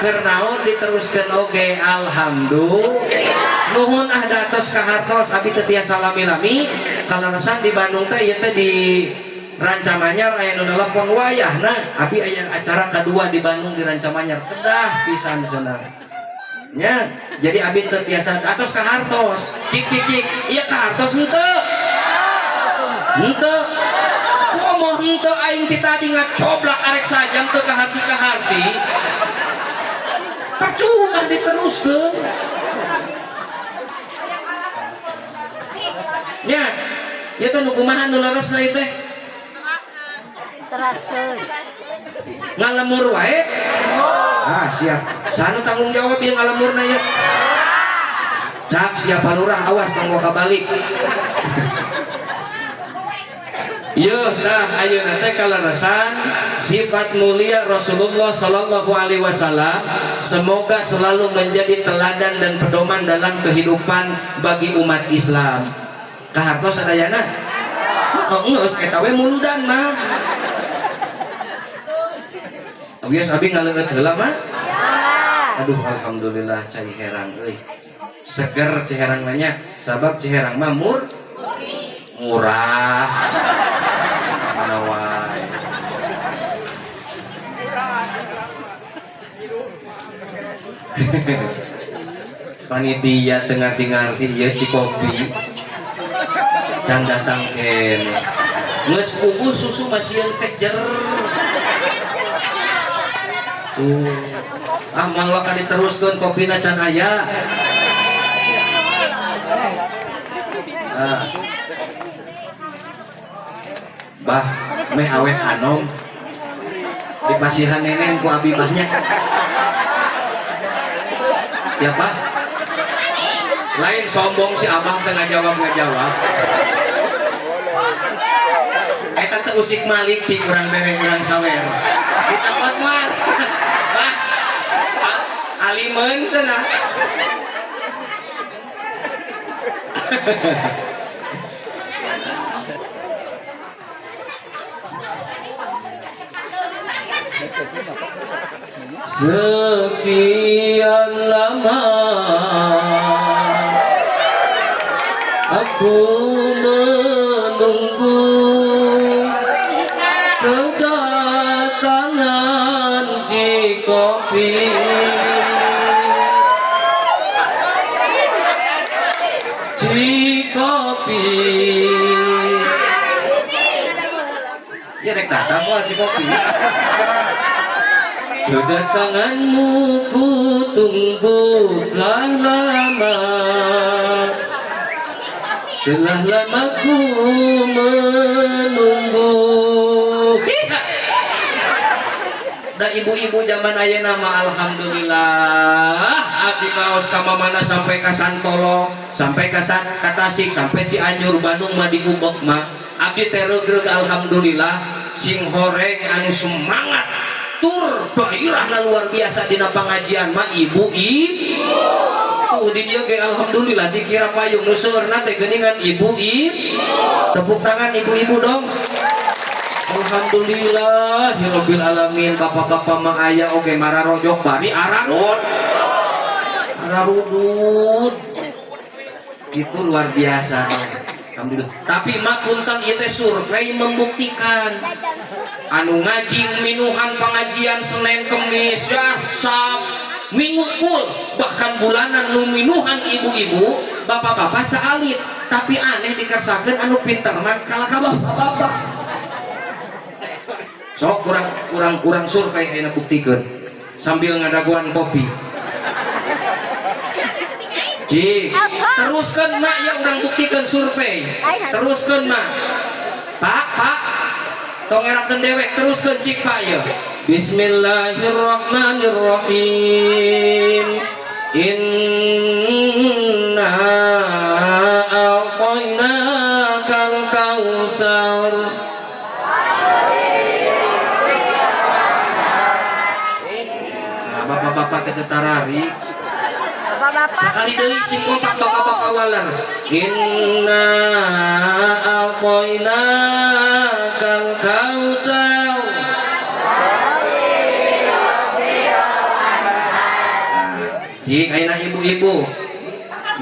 keur naon diteruskeun oge alhamdulillah. Nuhun ah da atos kahartos abi teu tiasa lami-lami. Kaleresan di Bandung teh ieu teh di Rancamanyar aya nu nelpon wayahna abi aya acara kedua di Bandung di Rancamanyar, kedah pisan cenah nya. Jadi abi teu tiasa atos kahartos. Cik cik cik ieu kahartos henteu? Henteu. Komo henteu aing ti tadi ngacoblak arek sajam teu kaharti-kaharti. Percuma diteruskeun. Nya, ieu teh nu kumaha nu leresna ieu teh? Teraskeun. Ngalemur wae? Ah, siap. Sanu tanggung jawab ieu ngalemurna ieu. Cak siapa lurah awas tong waka balik. Yeuh tah ayeuna teh kaleresan sifat mulia Rasulullah sallallahu alaihi wasallam semoga selalu menjadi teladan dan pedoman dalam kehidupan bagi umat Islam. Kahartos sadayana? Mah geus eta we muludan mah. Geus abi ngaleueut heula mah. Aduh alhamdulillah cai herang euy. Seger cai herang mah nya, sabab cai herang mah murah. Mana wae. Panitia teu ngarti-ngarti ieu Cikopi. Can datang kene. Geus puguh susu masieun kejer. Tuh. Ah moal waka diteruskeun kopina can aya. Ah. Bah, meh awet anom. Dipasihan nenen ku abi banyak. Siapa? Lain sombong si abah teh ngajawab-ngajawab. Eta teh usik malik cik urang bere urang sawer. Dicokot moal. Bah. Alimeun cenah. Sekian lama Ku menunggu kedatangan Cikopi. Cikopi. Ya rek datang kok Cikopi. Kedatanganmu ku tunggu telah lama, telah lama ku menunggu. Da ibu-ibu zaman ayeuna mah alhamdulillah abdi kaos ka mana sampai ka Santolo, sampai ka Tasik, sampai Cianjur, Bandung mah diubek mah abdi teh regreg alhamdulillah sing horeng anu semangat tur gairahna luar biasa dina pangajian mah ibu ibu. Tuh di dieu ge alhamdulillah dikira payung nu seueurna teh geuningan ibu ibu. Tepuk tangan ibu-ibu dong. Alhamdulillahirabbil alamin, bapak-bapak mah aya oge mararojok bari ararud. Ararudud. Itu luar biasa. Alhamdulillah. Tapi mah punten ieu teh survei membuktikan anu ngaji minuhan pengajian Senin Kemis ya Sab Minggu full bahkan bulanan nu minuhan ibu-ibu bapak-bapak saalit, tapi aneh dikasakeun anu pinter mah kalah ka bapak-bapak. Sok kurang survei ayeuna buktikeun sambil ngadaguan kopi. Cik, teruskan mak ya urang buktikeun survei. Teruskan mak. Pak, pak. Tong ngerakeun dewek, teruskan cik pak ya. Bismillahirrahmanirrahim. Inna a'tainakal kautsar. Nah, bapak-bapak teh tarari. Sekali deui sing kompak bapak-bapak waler. Inna a'tainakal kautsar. Cik ayeuna ibu-ibu.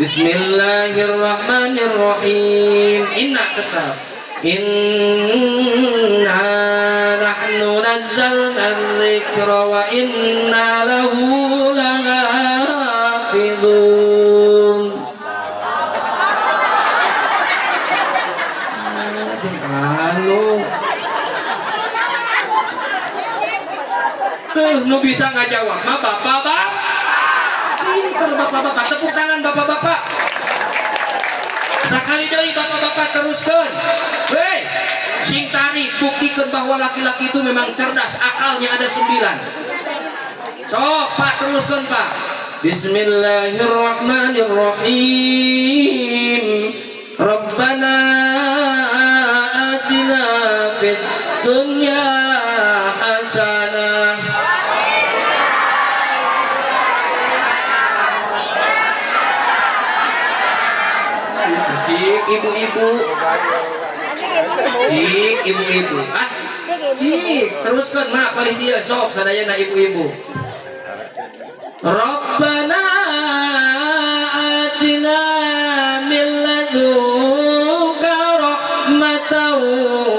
Bismillahirrahmanirrahim. Inna tetap. Inna nahnu nazzalna dzikra wa inna lahu lahafizun. Halo. Tuh nu bisa ngajawab mah bapak-bapak. Pinter bapak-bapak, tepuk tangan bapak-bapak. Sekali deui bapak-bapak teruskan. Hei, sing tarik buktikan bahwa laki-laki itu memang cerdas, akalnya ada 9. Sok pak teruskan pak. Bismillahirrahmanirrahim. Rabbana atina fid dunya hasanah. Cik ibu-ibu, cik ibu-ibu, ah, cik teruskan mak paling dia sok sadayana ibu-ibu. Rabbana atina min ladunka rahmatan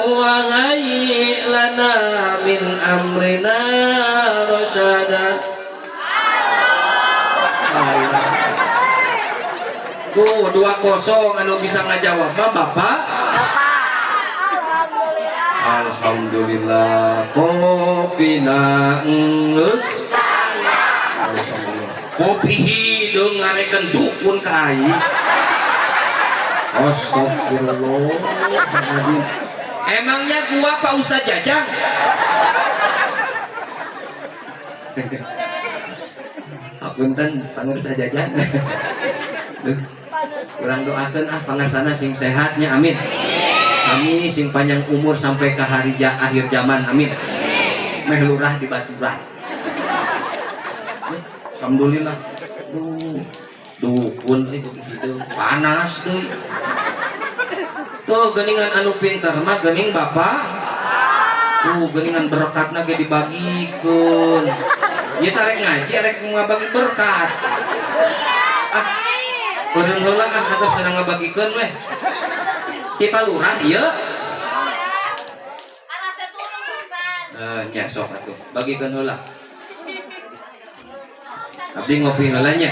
wa hayyi lana min amrina rasyada. Tuh 2-0 anu bisa ngajawab mah bapak. Alhamdulillah kopina geus. Alhamdulillah. Kopi hideung ngarekeun dukun ka aing. Astagfirullah. Emangnya gua Pak Ustaz Jajang? Apunten pangersa Jajang. Kurang doakan ah pangersana sing sehatnya amin. Sami sing panjang umur sampai ke hari akhir zaman amin. Meh lurah di baturan. Alhamdulillah. Duh, dukun euy hideung panas deui. Tuh geuningan anu pinter mah geuning bapak. Tuh geuningan berkatna ge dibagikeun. Ieu teh rek ngaji rek ngabagi berkat. Ah. Eureun heula ah atuh sedang ngabagikeun weh. Ti Palurah ieu. Nya sok atuh, bagikeun heula. Abdi ngopi heula nya.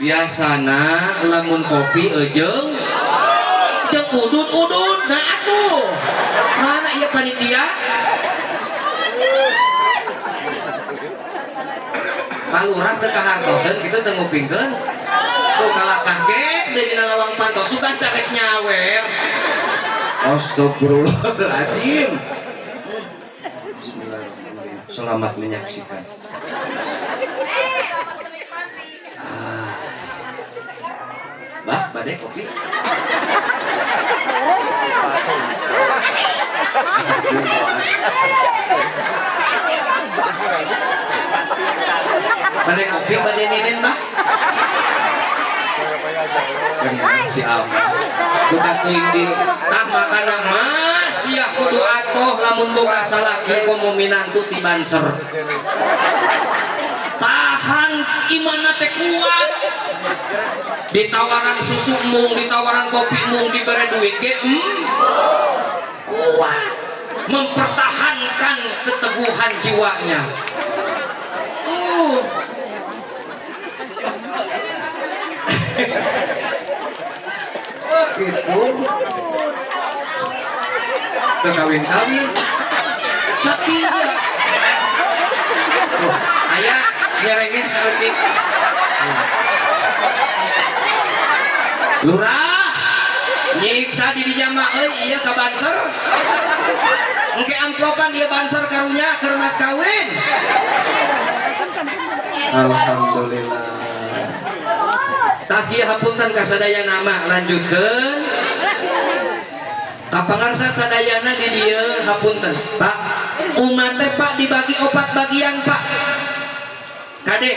Biasana lamun kopi eujeung jeung udud-udud nah atuh. Mana ieu panitia? Palurah teu kahartoseun kitu teu ngupingkeun. Tuh kalakah ge deui dina lawang panto sugan rek nyawer. Astagfirullahaladzim. Bismillahirrahmanirrahim. Selamat menyaksikan. Bah, badai kopi. Badai kopi, badai nenen, bah. Si Abah buka teuing di tah makana mah sia kudu atoh lamun boga salaki komo minantu ti Banser. Tahan imanna teh kuat. Ditawaran susu mung, ditawaran kopi mung, dibere duit ge kuat mempertahankan keteguhan jiwanya. Gitu kawin-kawin setia. Tuh, aya nyerengin saeutik. Lurah nyiksa di dinya mah euy ieu ka Banser. Engke amplopan ieu Banser karunya keur mas kawin. Alhamdulillah. Tah ieu hapunten ka sadayana mah lanjutkeun. Kapangarsa sadayana di dieu hapunten. Pak, umat teh Pak dibagi 4 bagian Pak. Kade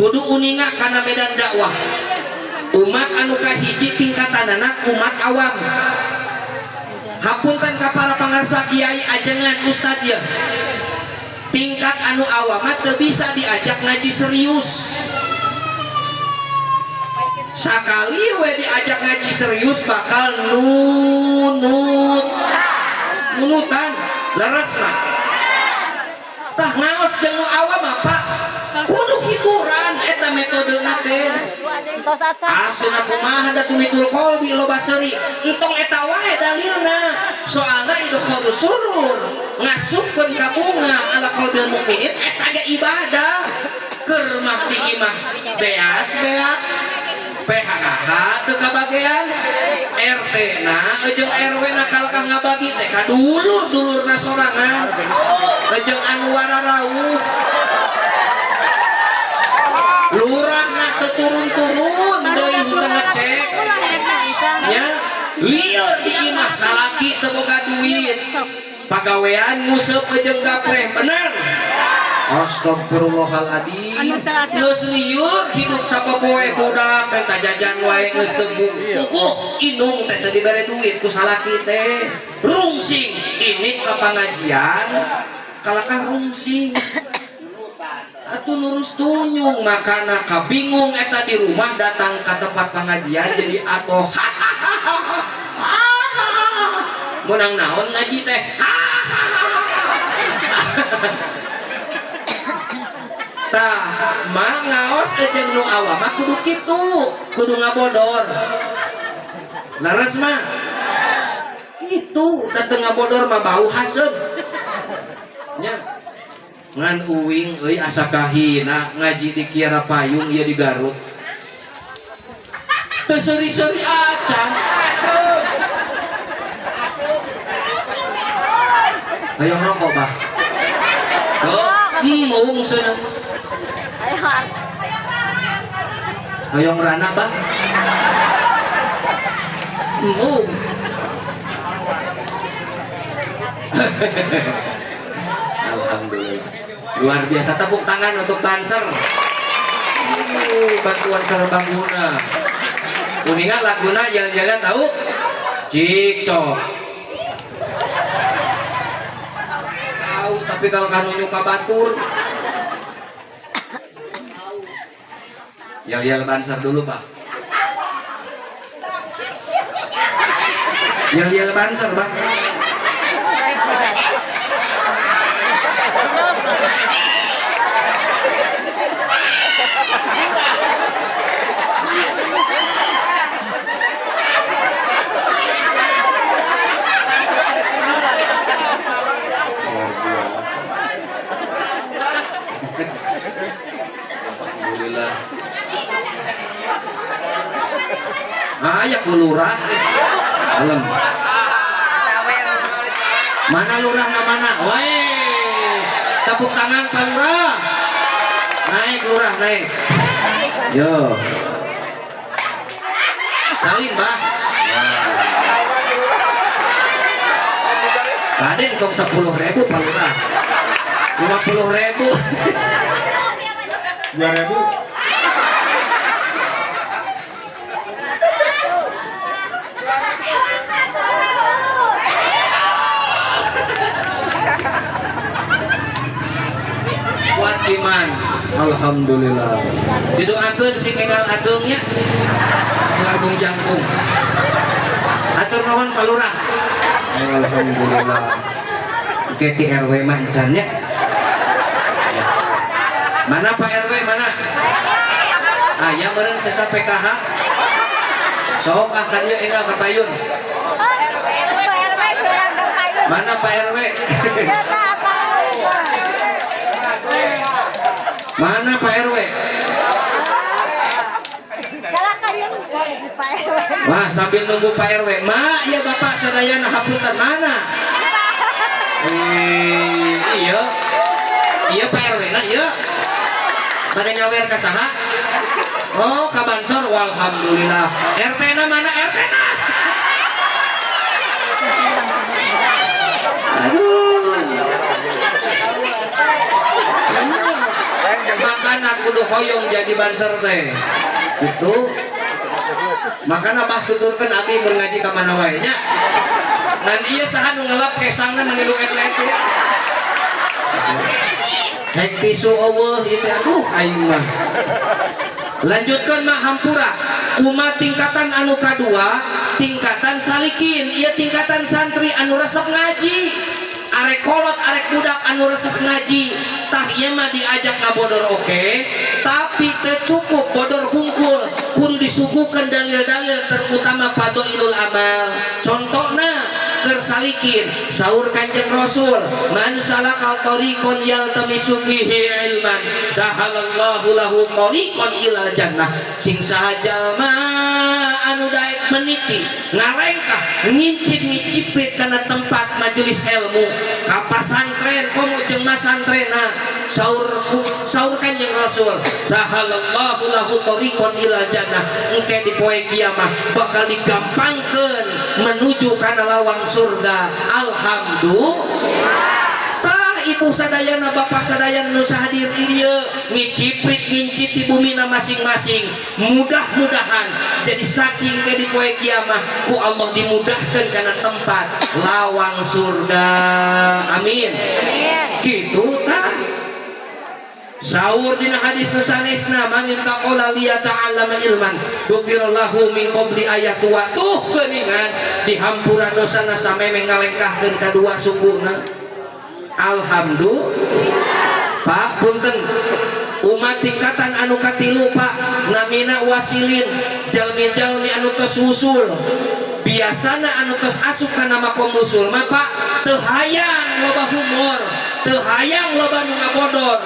kudu uninga kana medan dakwah. Umat anu kahiji tingkatanana umat awam. Hapunten ka para pangarsa kiai ajengan ustad ieu. Tingkat anu awam mah teu bisa diajak ngaji serius. Sakali we diajak ngaji serius bakal nunut. Nunutan leresna. Tah ngaos jeung nu awam mah Pak kudu hiburan eta metodena teh. Asena kumaha da tumitul qalbi loba seuri. Entong eta wae dalilna. Soalna idkhulus surur ngasupkeun ka bunga ala qalbil mukminin eta ge ibadah. Keur mah ti imah beas beak PHKH teu kabagean RT na jeung RW na kalkah ngabagi teh ka dulur-dulurna sorangan jeung anu wararauh lurahna teu turun-turun deui henteu ngecek nya lieur di imah salaki teu boga duit pagawean nguseup jeung gapreh bener. Astagfirullahaladzim. Geus lieur hidup sapopoe budak minta jajan wae geus teu buku inung teh teu dibere duit ku salaki teh rungsing ini ke pengajian kalakah rungsing atuh nurus tunyung makana kabingung eta di rumah datang ke tempat pengajian jadi atoh menang naon ngaji teh. Tah mah ngaos jeung nu awam mah kudu kitu, kudu ngabodor. Leres mah kitu, da teu ngabodor mah bau haseup. Nya. Ngan uing euy asa kahina ngaji di Kiara Payung ieu di Garut. Teu seuri-seuri acan. Hayang rokok bah. Tuh, embung cenah. Hayang rana bah. Embung. Alhamdulillah. Luar biasa, tepuk tangan untuk Banser. Bantuan serbaguna. Kuningan laguna jalan-jalan tahu? Jigsaw. Tahu tapi kalau kanu nyuka batur. Yel-yel Banser dulu, Pak. Yel-yel Banser, Pak. Luar biasa. Alhamdulillah. Ah, ya ku lurah. Kalem. Mana lurah na mana? Woi. Tepuk tangan Pak Lurah. Naik lurah, naik. Yo. Salim, Pak. Nah. Raden tong 10.000 Pak Lurah. 50.000. 2.000. Kuat iman. Alhamdulillah. Didoakeun sing enggal agengnya. Sing agung jangkung. Atur nuhun Pak Lurah. Alhamdulillah. Oke, ti RW mah encan nya. Mana Pak RW mana? Aya meureun sesa PKH. Sok ah kan ieu enggal ka payun. Mana Pak RW? Mana Pak RW? Wah, sambil nunggu Pak RW. Ma, iya Bapak sadayana hapunten mana? Iya. Iya Pak RW na iya. Pada nyawer ka saha? Oh, ka Banser, walhamdulillah. RT na mana RT na? Aduh. Makanan kudu hoyong jadi Banser teh. Gitu. Makana bah tuturkeun abi mun ngaji ka mana wae nya. Ngan ieu saha nu ngelap kesangna meni luet-luet. Hek tisu eueuh ieu teh aduh aing mah. Lanjutkeun mah hampura. Kumaha tingkatan anu kadua? Tingkatan salikin, ieu tingkatan santri anu resep ngaji. Arek kolot, arek budak anu resep ngaji. Tah ieu mah diajak ngabodor oke, tapi teu cukup bodor hungkul, kudu disuguhkeun dalil-dalil terutama fadhailul amal. Contohna keur salikin, saur Kanjeng Rasul, man salaka tariqon yaltamisu fihi ilman, sahalallahu lahu tariqon ilal jannah. Sing saha jalma anu daek meniti, ngarengkah, ngincip-ngicipit kana tempat majelis ilmu, ka pasantren komo jeung masantrena, saur saur Kanjeng Rasul, sahalallahu lahu tariqon ilal jannah. Engke di poe kiamah bakal digampangkeun menuju kana lawang surga. Alhamdulillah. Tah ibu sadayana bapak sadayana nu hadir ieu ngiciprit ngincit di bumina masing-masing, mudah-mudahan jadi saksi engke di poe kiamah ku Allah dimudahkeun kana tempat lawang surga. Amin. Gitu tah. Saur dina hadis nu sanesna, man taqala liyata'allama ilman ghufirallahu min qabli ayatu wa tuh geuningan dihampura dosana samemeh ngalengkahkeun kadua sukuna. Alhamdulillah. Pak punten, umat tingkatan anu katilu Pak namina wasilin, jalmi-jalmi anu tos wusul. Biasana anu tos asup kana makom wusul mah Pak teu hayang loba humor, teu hayang loba nu ngabodor,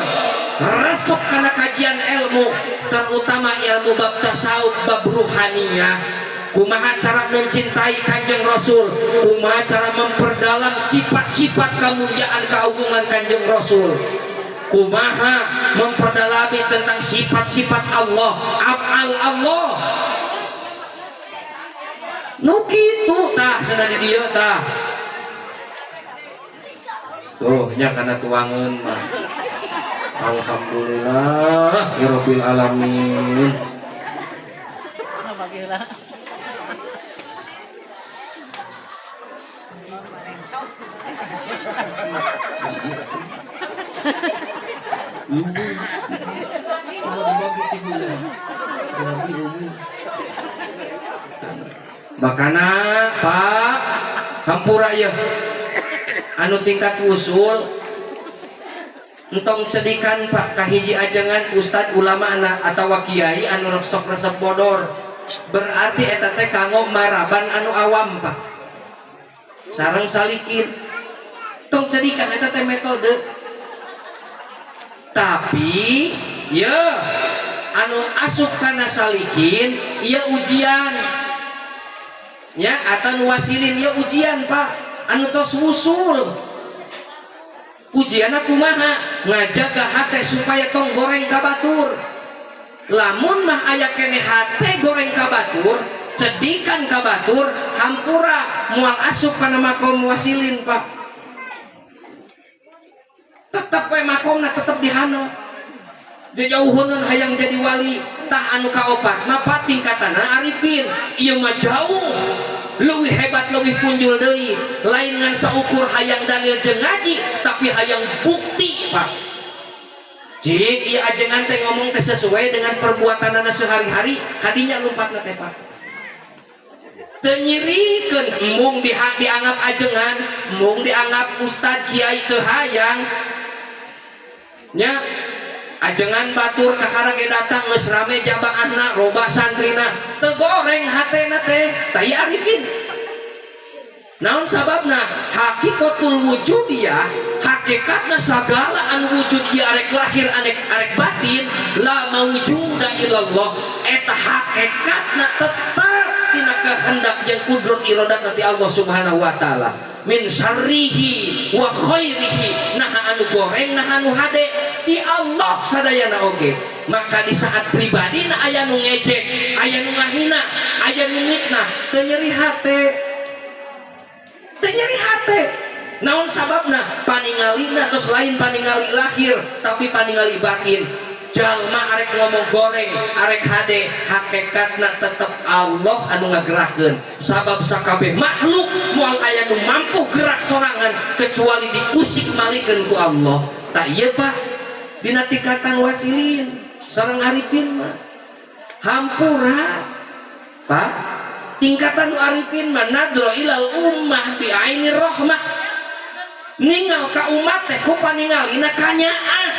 resep kana kajian ilmu, terutama ilmu bab tasawuf, bab ruhaniyah. Kumaha cara mencintai Kanjeng Rasul, kumaha cara memperdalam sifat-sifat kemuliaan keagungan Kanjeng Rasul, kumaha memperdalami tentang sifat-sifat Allah, af'al Allah. Nu kitu tah cenah di dieu tah. Tuh nya kana tuangeun mah. Alhamdulillah ya rabbil alamin. Nabi umum. Makana Pak hampura ya anu tingkat usul entong cedikan Pak kahiji ajengan ustad ulama anak atau kiai anu sok resep bodor, berarti eta teh kanggo maraban anu awam Pak sareng salikin. Tong cedikan eta teh metode, tapi ya anu asup kana salikin ieu ujian nya atau nu wasilin ieu ujian Pak. Anu tos wusul ujianna kumaha? Ngajaga hate supaya tong goreng ka batur. Lamun mah aya keneh hate goreng ka batur, cedikan ka batur, hampura moal asup kana makom wasilin Pak. Tetep we makomna tetep di hana. Jauhunan hayang jadi wali. Tah anu kaopat mah Pak tingkatanna arifin, ieu mah jauh leuwih hebat, leuwih punjul deui. Lain ngan saukur hayang dalil jeung ngaji, tapi hayang bukti Pak. Jik ieu ajengan teh ngomong teh sesuai dengan perbuatanana sehari-hari, kadinya lompatna teh Pak. Teu nyirikeun embung dianggap ajengan, embung dianggap ustad kiai teu hayang nya. Ajengan batur kakara ge datang geus rame jamaahna, loba santrina, teu goreng hatena teh tah arifin. Naon sababna? Hakikatul wujudiyah, hakikatna sagala anu wujud ieu arek lahir arek batin, la maujuda illallah, eta hakikatna tetep tina kehendak jeung kudrat iradat ti Allah Subhanahu wa taala. Min syarrihi wa khairihi, naha anu goreng naha anu hade ti Allah sadayana oge. Maka di saat pribadi na aya nu ngejek, aya nu ngahina, aya nu mitnah, teu nyeri hate, teu nyeri hate. Naon sababna? Paningalina terus lain paningali lahir tapi paningali batin. Jalma arek ngomong goreng arek hade, hakikatna tetep Allah anu ngagerakkeun. Sabab sakabeh makhluk moal aya nu mampu gerak sorangan kecuali diusik malikeun ku Allah. Tak ieu Pak dina tingkatan wasilin sareng arifin mah hampura Pak. Tingkatan arifin mah nadro ilal ummah bi ainir rahmah, ningal ka umat teh ku paningalina kanyaah.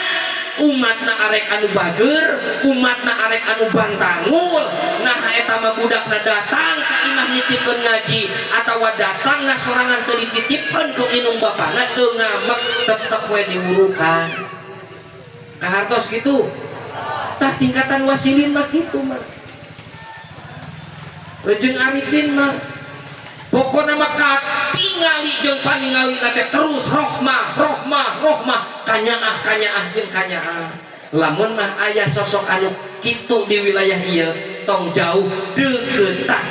Umatna arek anu bager, umatna arek anu bantangul. Nah eta mah budakna datang ka imah nitipkeun ngaji atawa datangna sorangan teu dititipkeun ku indung bapana, teu ngamek tetep we diwurukan. Kahartos kitu. Tah tingkatan wasilin mah kitu mah. Jeung arifin mah pokona mah katingali jeung paningali teh terus rohmah rohmah rohmah, kanyaah kanyaah jeung kanyaah. Lamun mah aya sosok anu kitu di wilayah ieu, tong jauh deuketan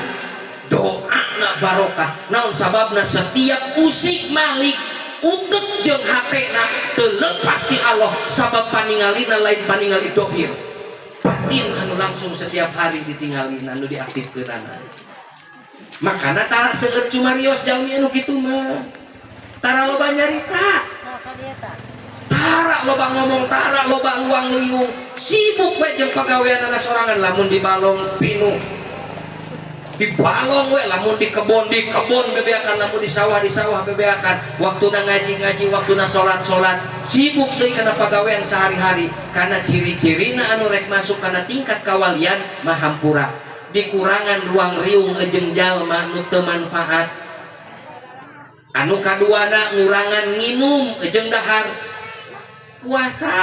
doana barokah. Naon sababna? Setiap usik malik utek jeung hatena teu lepas ti Allah, sabab paningalina lain paningali dohir, batin anu langsung setiap hari ditinggalin anu diaktifkeunana. Makana tara seueur cumarios jalmi anu kitu mah, tara loba nyarita, tara loba ngomong, tara loba luang liung, sibuk we jeung pagaweanana sorangan. Lamun di balong pinuh di balong we, lamun di kebon di kebon bebeakan, lamun di sawah di sawah bebeakan, waktuna ngaji-ngaji, waktuna salat-salat, sibuk deui kana pagawean sehari-hari. Karena ciri-cirina anu rek masuk kana tingkat kawalian mah hampura dikurangan ruang riung ejeng jalma nu teu manfaat. Anu kaduana ngurangan nginum ejeng dahar, puasa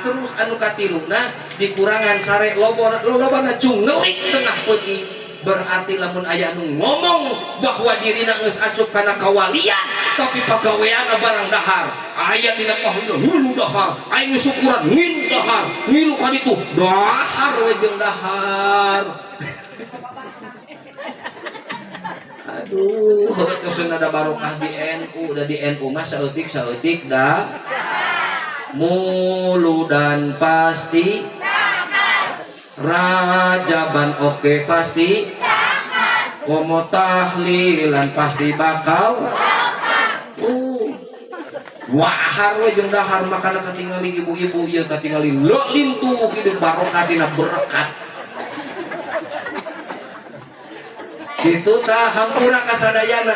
terus. Anu katiluna dikurangan sare, lobana lobana cungelik tengah peuting. Berarti lamun aya anu ngomong bahwa dirina geus asup kana kawalian tapi pagaweanna barang dahar, aya dina tahlil ngilu dahar, aya nu syukuran ngilu dahar, ngilu ka ditu dahar we jeung dahar. Aduh, heuh ada barokah di NU, da di NU mah saeutik-saeutik da muludan pasti, rajaban oke pasti, komo tahlilan pasti bakal. Wahar we jeung dahar, makana katingali ibu-ibu ieu katingali leuh lintuh hidup barokah dina berkat. Kitu tah hampura kasadayana.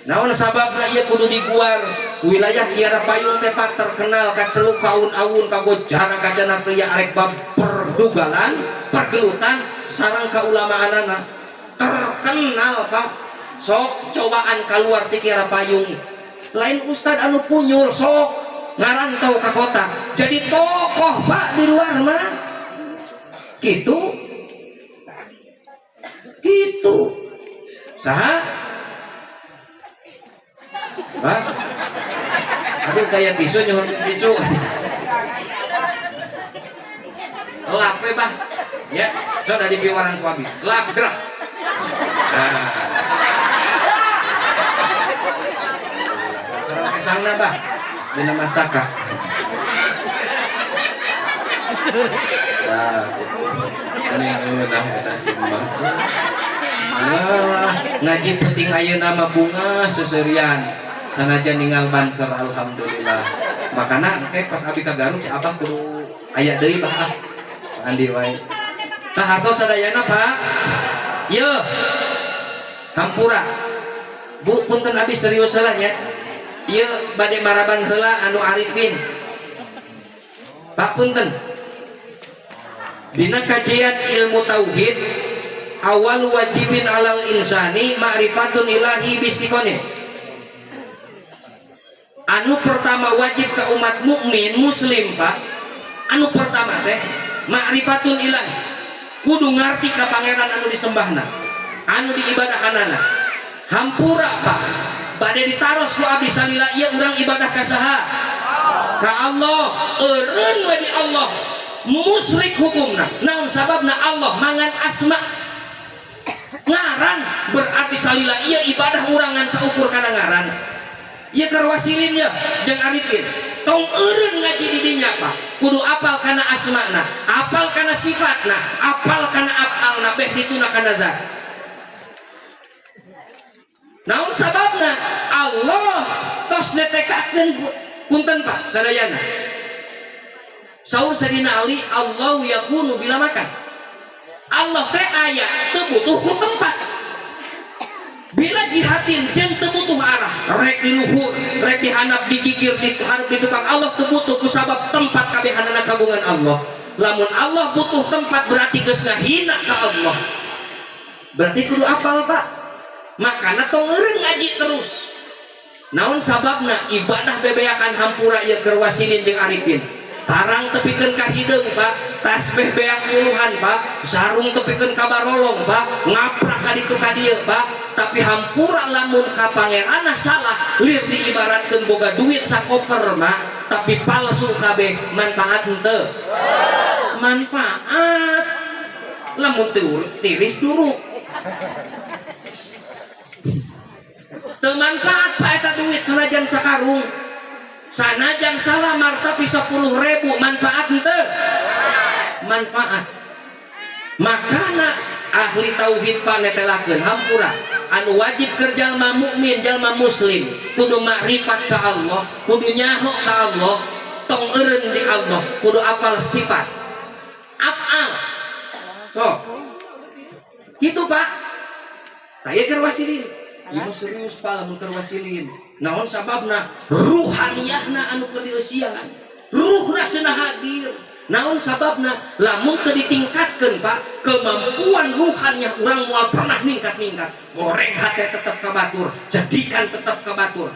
Naon sababna ieu kudu diguar? Wilayah Kiara Payung teh Pak terkenal kaceluk kaun-aun kagojana kacana pria arek bab perdugalan, pergelutan sareng kaulamaanana. Terkenal Pak. Sok cobaan keluar ti Kiara Payung. Lain ustad anu punyul sok ngarantau ke kota. Jadi tokoh Pak di luar mah. Gitu. Gitu. Saha? Pak? Aduh kayak tisu nyuhun tisu. Lap we bah. Ya, so dari piwarang ku abi. Lap gerak. Nah. Sareng kesangna bah. Dina mastaka. Nah, ini ngeunah eta si mah. Nah, ngaji penting ayeuna mah bunga seserian. Sanajan ninggal Banser alhamdulillah. Makana engke pas abi ka Garut si abah kudu aya deui bah ah. Andi wae. Tah hartos sadayana Pak. Yeuh. Hampura. Bu punten abi serius heula nya. Ieu bade maraban heula anu arifin. Pak punten. Dina kajian ilmu tauhid awal wajibin alal insani ma'rifatun ilahi bistiqonin. Anu pertama wajib ke umat mukmin muslim Pak, anu pertama teh ma'rifatun ilahi, kudu ngarti ka pangeran anu disembahna, anu diibadahanana. Hampura Pak, bade ditaros ku abdi salila ieu urang ibadah ka saha? Ka Allah. Eureun we di Allah musyrik hukumna. Naon sababna? Allah mangan asma ngaran, berarti salila ieu ibadah urang ngan saukur kana ngaran. Ieu keur wasilin ye jeung arifin. Tong eureun ngaji di dinya Pak, kudu apal kana asmana, apal kana sifatna, apal kana afalna, beh dituna kana zat. Naon sababna? Allah tos netekakeun punten Pak sadayana. Saur Sayyidina Ali, Allahu yakunu bila makan. Allah teh aya teu butuh ku tempat. Bila jihatin jeung teu butuh arah, rek di luhur, rek di handap, di kikir, di hareup, di tukang, Allah teu butuh ku sabab tempat kabehanana kagungan Allah. Lamun Allah butuh tempat berarti geus ngahina ka Allah. Berarti kudu apal Pak. Makana tong eureun ngaji terus. Naon sababna ibadah bebeakan hampura ieu keur wasilin jeung arifin. Tarang tepikeun ka hideung Pak, tasbih beak puluhan Pak, sarung tepikeun ka barolong Pak, ngaprak ka ditu ka dieu Pak. Tapi hampura lamun ka pangeranna salah, lir diibaratkeun boga duit sakoper mah, tapi palsu kabeh, manfaat henteu? Manfaat. Lamun tiris duruk. Teu manfaat Pak eta duit sanajan sakarung. Sanajan salamar tapi 10.000 manfaat henteu? Manfaat. Makana ahli tauhid Pak netelakeun hampura anu wajib keur jalma mukmin, jalma muslim kudu makrifat ka Allah, kudu nyaho ka Allah, tong eureun di Allah, kudu apal sifat, afal. So kitu Pak. Tah ieu keur wasilin. Ieu mah serius Pak lamun keur wasilin. Naon sababna? Ruhaniyahna anu keur dieusian. Ruhna cenah hadir. Naon sababna? Lamun teu ditingkatkeun Pak, kemampuan ruhaniyah urang moal pernah ningkat-ningkat. Goreng hate tetep ka batur, jadikan tetep ka batur.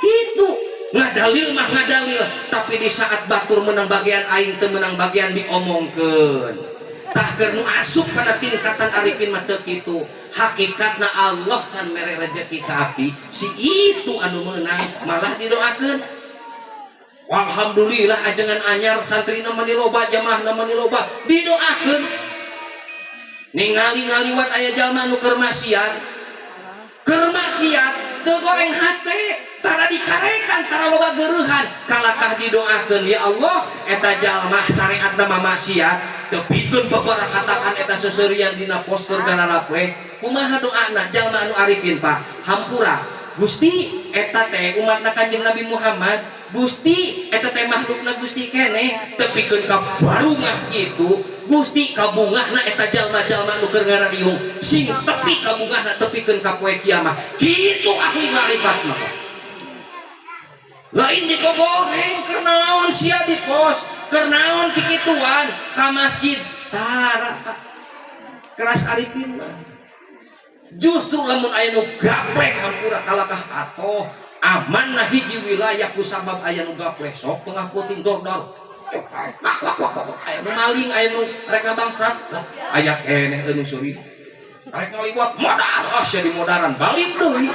Kitu. Ngadalil mah ngadalil, tapi di saat batur menang bagian aing teu menang bagian diomongkeun. Tah keur nu asup kana tingkatan arifin mah teu kitu. Hakikatna Allah can mere rejeki ka abdi, si itu anu meunang malah didoakeun. Alhamdulillah ajengan anyar santrina mani loba, jamaahna mani loba, didoakeun. Ningali ngaliwat aya jalma anu keur maksiat. Keur maksiat teu goreng hate, tara dicarekan, tara loba geureuhan, kalakah didoakeun, ya Allah eta jalma syariatna mah maksiat, tepikeun babarakatakan eta seserian dina poster gararapleh. Kumaha doana jalma anu arifin Pak? Hampura Gusti eta teh umatna Kanjeng Nabi Muhammad Gusti eta teh makhlukna Gusti keneh tepikeun ka barungah kitu Gusti kabungahna eta jalma-jalma nu keur ngarariung sing tepi kabungahna tepikeun ka poe kiamah kitu ahli ma'rifat mah. Lain digogoreng keur naon sia di pos keur naon kikituan ka masjid tara keras arifin mah. Justru lamun aya nu gaplek hampura kalakah atoh aman nah hiji wilayah ku sabab aya nu gaplek sok tengah puting dor-dor aya nu maling aya nu rek ngabangsat lah aya keneh nu seuri rek ngaliwat modar oh sia di modaran balik deui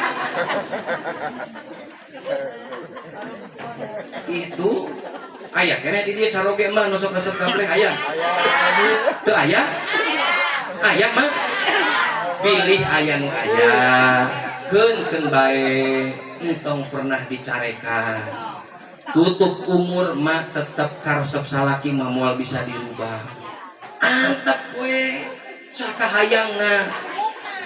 itu aya keneh di dieu caroge mah nu sok resep gaplek aya teu aya aya mah pilih aya nu aya keun bae entong pernah dicarekan tutup umur mah tetep karesep salaki mah moal bisa dirubah antep we sakahayangna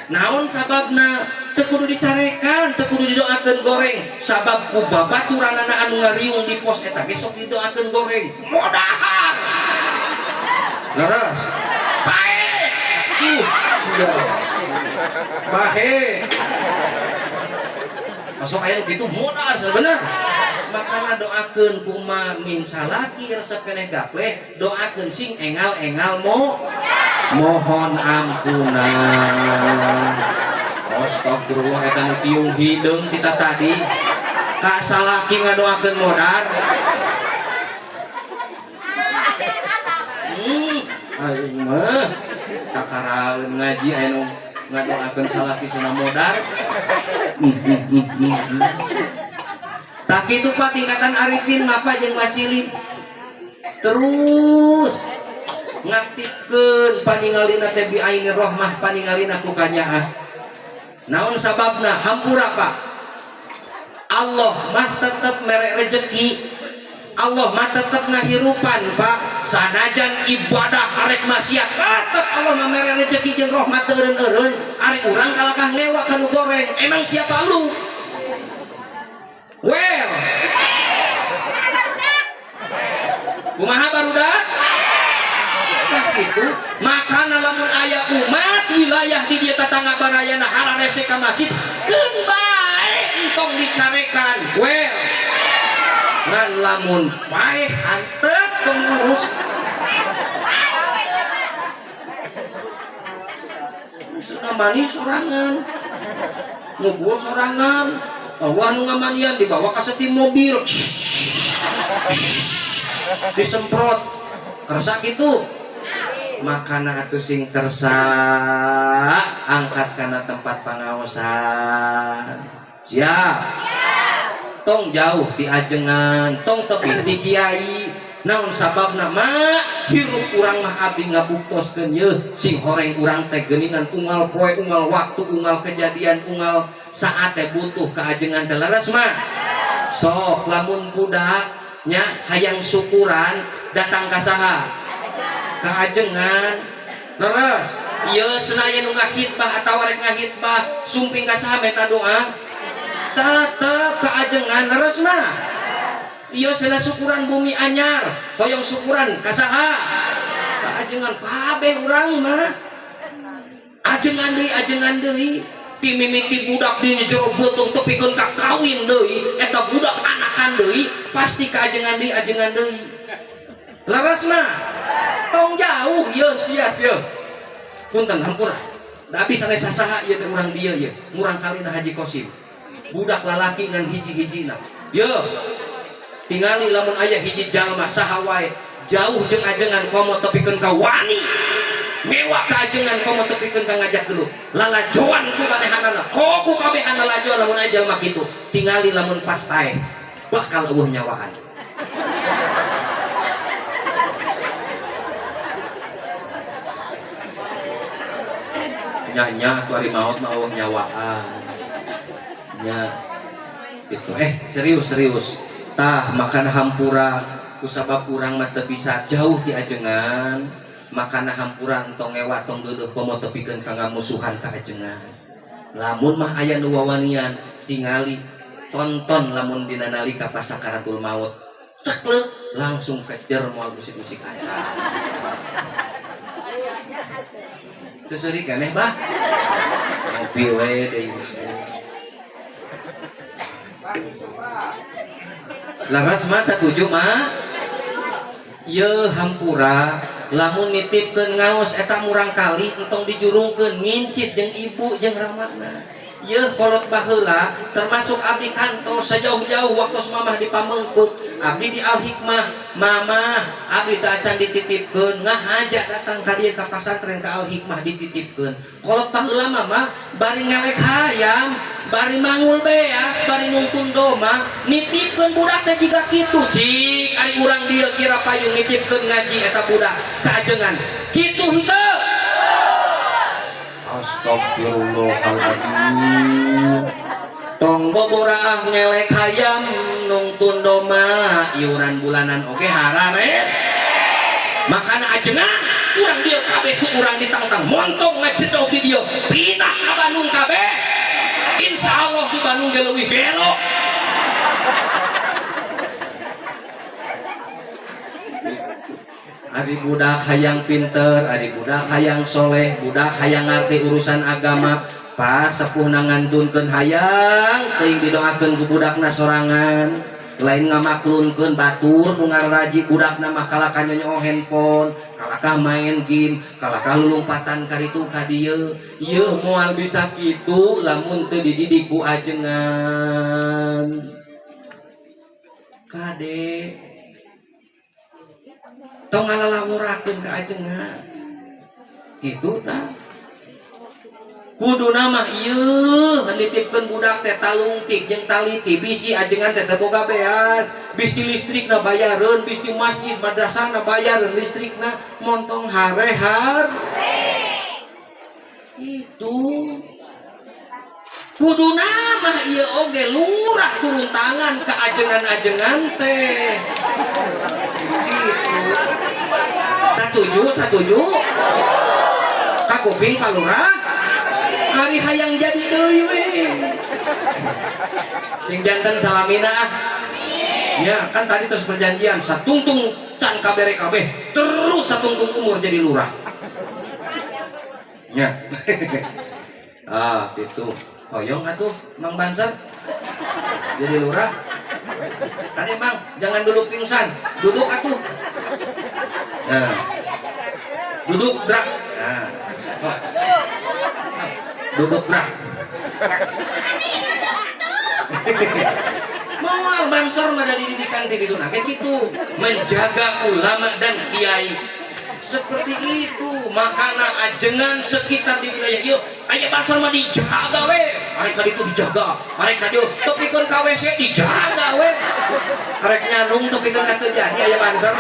naon sababna teu kudu dicarekan teu kudu didoakeun goreng sabab ku babaturanana anu ngariung di pos eta ge sok didoakeun goreng modahar leres bae sia bahe masuk aya nu kitu modar bener makana doakeun kuma min salaki resep keneh gapleh doakeun sing engal-engal mo mohon ampunan. Astagfirullah eta nu tiung hideung kita tadi ka salaki ngadoakeun modar aing mah kakaraeun ngaji aya nu ngadoakeun salaki sana modar. Tak kitu Pak tingkatan arifin mah Pak jeung Wasilin terus ngaktifkeun paningalina teh bi aini rohmah paningalina ku kanyaah. Naon sababna hampura Pak Allah mah tetep mere rejeki Allah mah tetep ngahirupan Pak sanajan ibadah arek maksiat tetep Allah mah mere rejeki jeung rahmat teu eureun-eureun ari urang kalakah ngewa ka nu goreng emang siapa lu well kumaha barudak tah kitu makana lamun aya umat wilayah di dieu tatangga barayana hararese ka masjid keun bae entong dicarekan well ngan lamun paeh antep tong diurus maksudna mani sorangan ngubur sorangan wah nu ngamanian dibawa ka setim mobil disemprot kersa kitu makana atuh sing kersa angkat kana tempat pangaosan siap tong jauh di ajengan tong tebih di kiai naon sababna mah hirup urang mah abdi ngabuktoskeun yeuh sing horeng urang teh geuningan unggal poe unggal waktu unggal kejadian unggal saat teh butuh ka ajengan teh leres mah sok lamun budak nya hayang syukuran datang ka saha ka ajengan leres ieu senayan nu ngahitbah atawa rek ngahitbah sumping ka saha meta doa tetep ka ajengan leres mah ieu cenah syukuran bumi anyar hoyong syukuran ka saha ka ajengan kabeh urang mah ajengan deui ti mimiti budak di jero beuteung tepikeun ka kawin deui eta budak anakan deui pasti ka ajengan deui ajengan deui leres mah tong jauh ieu sia sia punten hampura da abis sanes sasaha ieu teh urang dieu ieu murang kalina Haji Kosim budak lalaki ngan hiji-hijina ye tingali lamun aya hiji jalma saha wae jauh jeung ajengan komo tepikeun ka wani mewah ka ajengan komo tepikeun ka ngajak dulu lalajoan ku kabehanana ku kabehan lalajoan lamun aya jalma kitu tingali lamun pas paeh bakal eueuh nyawaan nya-nya atuh ari maot mah eueuh nyawaan nya gitu serius tah makan hampura kusabab urang mah teu bisa jauh ti ajengan makana hampura entong ngewa tong geuleuh komo tepikeun ka ngamusuhan ka ajengan lamun mah aya nu wawanian tingali Tonton lamun dina nalika pas sakaratul maut, ceklek langsung kejer, moal musik-musik acan. Teu seuri keneh, bah, ngopi we deui. Laras mah satuju mah. Ye hampura, lamun nitipkeun ngaos eta murang kali entong dijurungkeun, ngincit jeung ibu jeung ramana. Ye kolot baheula, termasuk abdi kantos sejauh-jauh waktu mamah di Pamengpeuk, abdi di Al Hikmah, mamah abdi teh acan dititipkeun, ngahaja datang ka dieu ka pasantren ka Al Hikmah dititipkeun. Kolot baheula mamah bari ngelek hayam, bari mangul beas, bari nungtun doma, nitipkeun budak teh jiga kitu. Cik ari urang dieu kira payung nitipkeun ngaji eta budak ka ajengan kitu henteu? Astagfirullahaladzim. Tong boboraah ngelek hayam, nungtun doma, iuran bulanan oge harares. Makana ajengan urang dieu kabeh ku urang ditangtang montong ngajedog di dieu, pindah ka Bandung kabeh. Insya Allah di Bandung ge leuwih gelo. Ari budak hayang pinter, ari budak hayang soleh, budak hayang ngarti urusan agama, pas sepuhna ngantunkeun hayang teuing didoakeun ku budakna sorangan, lain ngamaklunkeun batur nu ngararaji budakna mah kalakah nyonyong handphone, kalakah main game, kalakah lulumpatan ka ditu ka dieu. Ieu moal bisa kitu lamun teu dididik ku ajengan. Kade tong ngalalaworakeun ka ajengan kitu tah. Kuduna mah ieu nitipkeun budak teh talungtik jeung taliti, bisi ajengan teh teu boga beas, bisi listrikna bayareun, bisi masjid madrasahna bayareun listrikna, montong harehar itu. Kuduna mah ieu oge lurah turun tangan ke ajengan-ajengan teh gitu. Satuju, satuju kakuping ka lurah, ari hayang jadi deui we. Sing janten salamina ah. Ya kan tadi terus perjanjian satungtung can kabere kabeh terus satungtung umur jadi lurah. Ya. Ah gitu. Hoyong atuh Mang Banser jadi lurah. Tadi Mang jangan duduk pingsan, duduk atuh. Nah. Duduk gerak. Nah. Oh. Duduk gerak. Moal Banser mah dari didikan ti ditu kayak gitu, menjaga ulama dan kiai seperti itu. Makana ajengan sekitar di wilayah ieu aya Banser mah dijaga we, arek ka ditu dijaga, arek ka dieu tepikeun ka WC dijaga we, arek nyanung tepikeun ka teu jadi aya Banser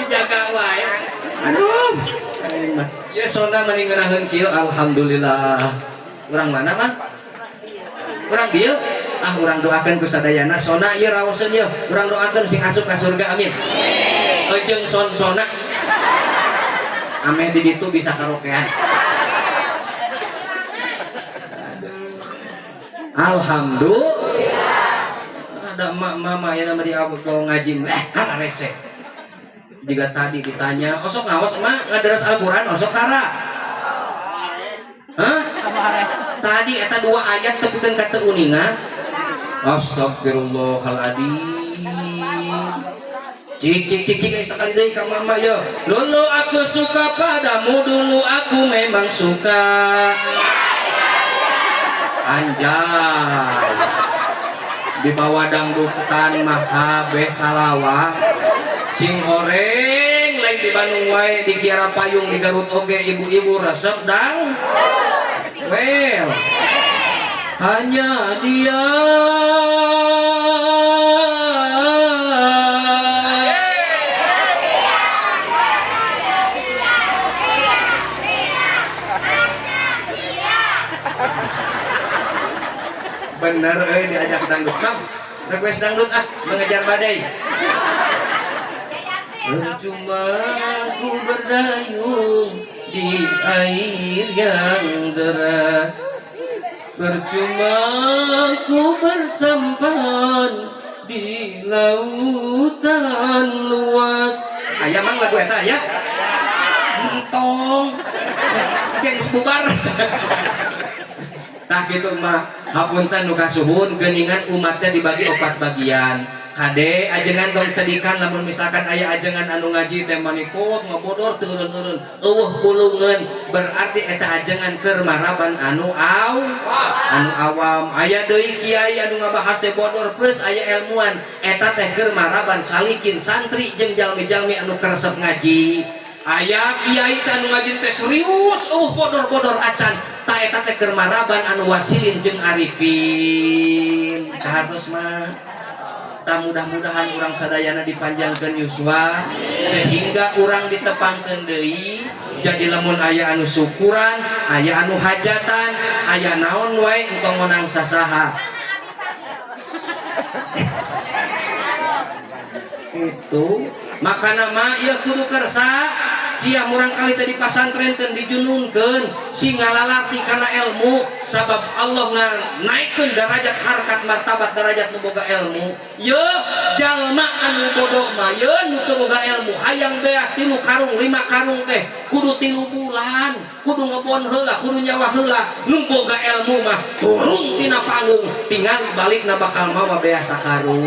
dijaga wae. Aduh, ya sona mending ngeunaheun kieu, alhamdulillah. Urang mana mah? Urang dieu. Ah urang doakeun ku sadayana sona ieu raoseun ieu. Urang doakeun sing asup ka surga, amin. Ejeng son sona. Ameh di ditu bisa karaokean. Alhamdulillah. Ada emak-emak ya nama dia kalau ngaji rese. Jika tadi ditanya, osok ngaos emak ngadaras Al-Quran, osok tara. Hah? Tadi eta dua ayat tepikeun ka teu uninga. Astagfirullahaladzim. Cik cik cik cik sekali deui ka mama yo. Dulu aku suka padamu, dulu aku memang suka. Anjay. Di bawah dangdutan mah kabeh calawah. Sing horeng lain di Bandung wae, di Kiara Payung, di Garut oge ibu-ibu resep dang. Well, hanya dia. Bener diajak dangdut, Kang. Request dangdut ah, mengejar badai. Percuma aku berdayung di air yang deras. Percuma ku bersampan di lautan luas. Aya mang lagu eta aya? Entong. Gengs bubar. Tah kitu mah, hapunten nu kasuhun, geuningan umatnya dibagi opat bagian. Kade ajengan tong cedikan lamun misalkan aya ajengan anu ngaji teh manikot ngabodor teu eureun-eureun, eueuh pulungeun, berarti eta ajengan keur maraban anu aw anu awam. Aya deui kiai anu ngabahas teh bodor plus aya ilmuan, eta teh keur maraban salikin santri jeung jalmi-jalmi anu keresep ngaji. Aya kiai teh anu ngaji teh serius, eueuh bodor-bodor acan, ta eta teh keur maraban anu wasilin jeung arifin. Kahartos mah. Tah mudah-mudahan urang sadayana dipanjangkeun yuswa sehingga urang ditepangkeun deui. Jadi lamun aya anu syukuran, aya anu hajatan, aya naon wae entong menang sasaha. Itu makana mah ieu kudu kersa sia murang kali tadi pasantrenkeun dijununkeun sing ngalalati kana ilmu, sabab Allah nganaikeun derajat harkat martabat derajat nu boga ilmu. Ye jalma anu bodoh mah ye nu teu boga ilmu hayang beas 3 karung 5 karung teh kudu 3 bulan, kudu ngebon heula, kudu nyawa heula. Nu boga ilmu mah turun tina panggung tinggal balikna bakal mawa beas sakarung.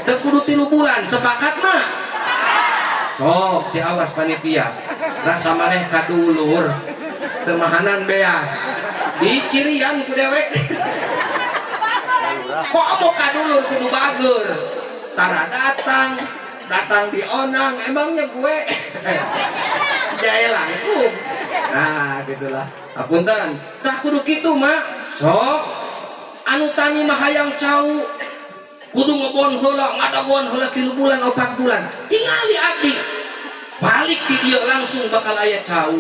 Teu kudu 3 bulan, sepakat mah? Sok si awas panitia rasa maneh kadulur temahanan beas dicirian ku dewek. Kok mau kadulur kudu bager tara datang datang di onang emangnya gue jae langkung. Nah gitulah, apunten tah kudu kitu mah. Sok anu tani mah hayang cau kudu ngebon heula, ngadagon heula 3 bulan 4 bulan, tingali abdi balik di dia langsung bakal aya cau,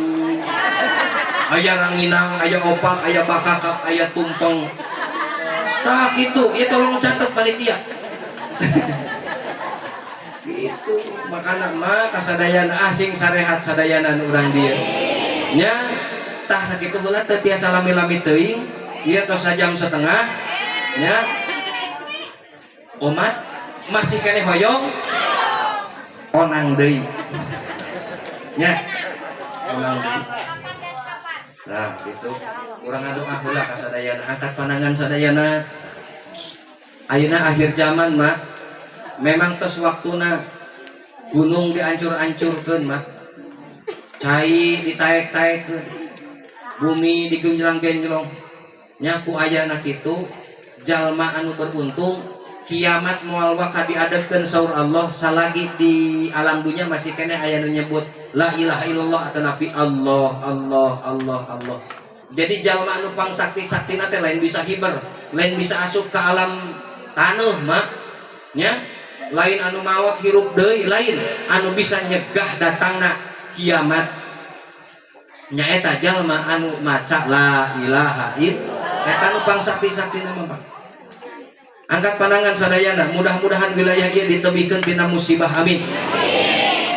aya ranginang, aya opak, aya bakakak, aya tumpeng. Tah kitu, ya tolong catat panitia. Gitu makana mah kasadayana asing sarehat sadayanan urang dieu nya. Tah sakitu heula teu tiasa lami-lami teuing, ieu tos sajam setengah nya. Omat masih keneh hoyong onang deui nya, onang deui. Nah gitu urang ngadoa heula ka sadayana, angkat pandangan sadayana. Ayeuna akhir zaman mah memang tos waktuna gunung diancur-ancurkeun mah, cai ditaek-taekkeun, bumi digenjlang-genjlong nya. Ku ayana kitu jalma anu beruntung kiamat moal waka diadepkeun saur Allah salagi di alam dunya masih keneh aya nu nyebut la ilaha illallah atau nabi Allah Allah Allah Allah. Jadi jalma anu pangsakti-saktina teh lain bisa hiber, lain bisa asup ke alam taneuh mah nya, lain anu maot hirup deui, lain anu bisa nyegah datangna kiamat nyaeta jalma anu maca la ilaha illallah. Eta anu pangsakti-saktina mah. Angkat pandangan sadayana, mudah-mudahan wilayah ieu ditebihkeun tina musibah, amin.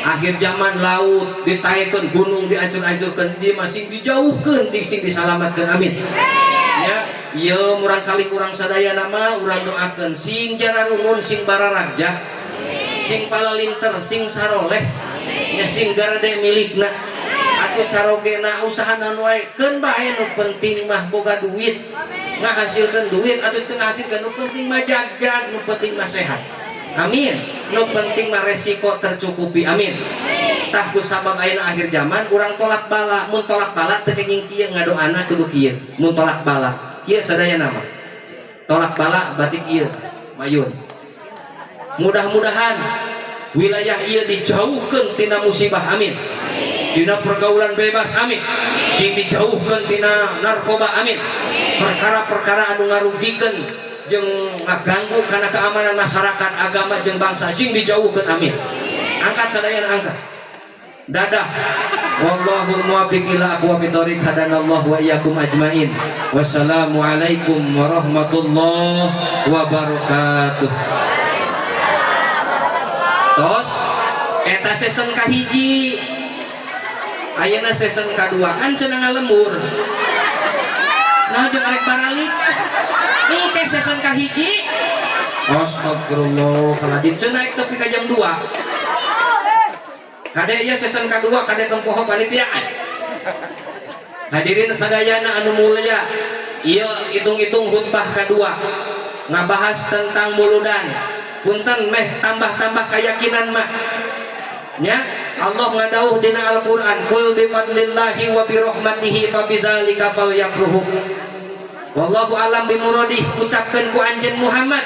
Akhir zaman laut ditaekeun, gunung diancur-ancurkeun, di masing dijauhkeun, sing disalamatkeun, amin. Ya, ieu murang kali urang sadayana mah urang doakeun sing jararunun, sing bararagja, sing palalinter, sing saroleh, nya sing garede milikna. Atuh carogena usahanan wae keun bae, nu penting mah boga duit, ngahasilkeun duit atuh teu ngahasilkeun, nu penting mah jagjag, nu penting mah sehat, amin. Nu penting mah resiko tercukupi, amin. Tah ku sabab ayeuna akhir zaman urang tolak bala, mun tolak bala teu kenging kieu ngadoana kudu kieu. Mun tolak bala kieu sadayana mah tolak bala berarti kieu mayun. Mudah-mudahan wilayah ieu dijauhkeun tina musibah, amin. Tina pergaulan bebas, amin. Sing dijauhkeun tina narkoba, amin. Perkara-perkara anu ngarugikeun jeung ngaganggu kana keamanan masyarakat, agama jeung bangsa sing dijauhkeun, amin. Angkat sadayana, angkat dadah. Wallahul muwaffiq ila aqwamit thoriq, hadanallahu wa iyyakum ajmain. Wassalamualaikum warahmatullahi wabarakatuh. Tos eta season kahiji, ayeuna season kadua kan cenah ngalembur. Nah, jeung arek baralik. Engke season kahiji. Astagfirullahaladzim, cenah naik tepi ka jam 2. Kade ya season kedua, kade tong poho panitia. Hadirin sadayana anu mulia, ieu hitung-hitung khutbah kedua ngabahas tentang muludan. Punten meh tambah-tambah keyakinan mah. Nya, Allah ngadawuh dina Al-Qur'an, "Qul bi fadlillahi wa bi rahmatihi fa bidzalika falyafrahu." Wallahu alam bimuradih, ucapkeun ku anjeun Muhammad,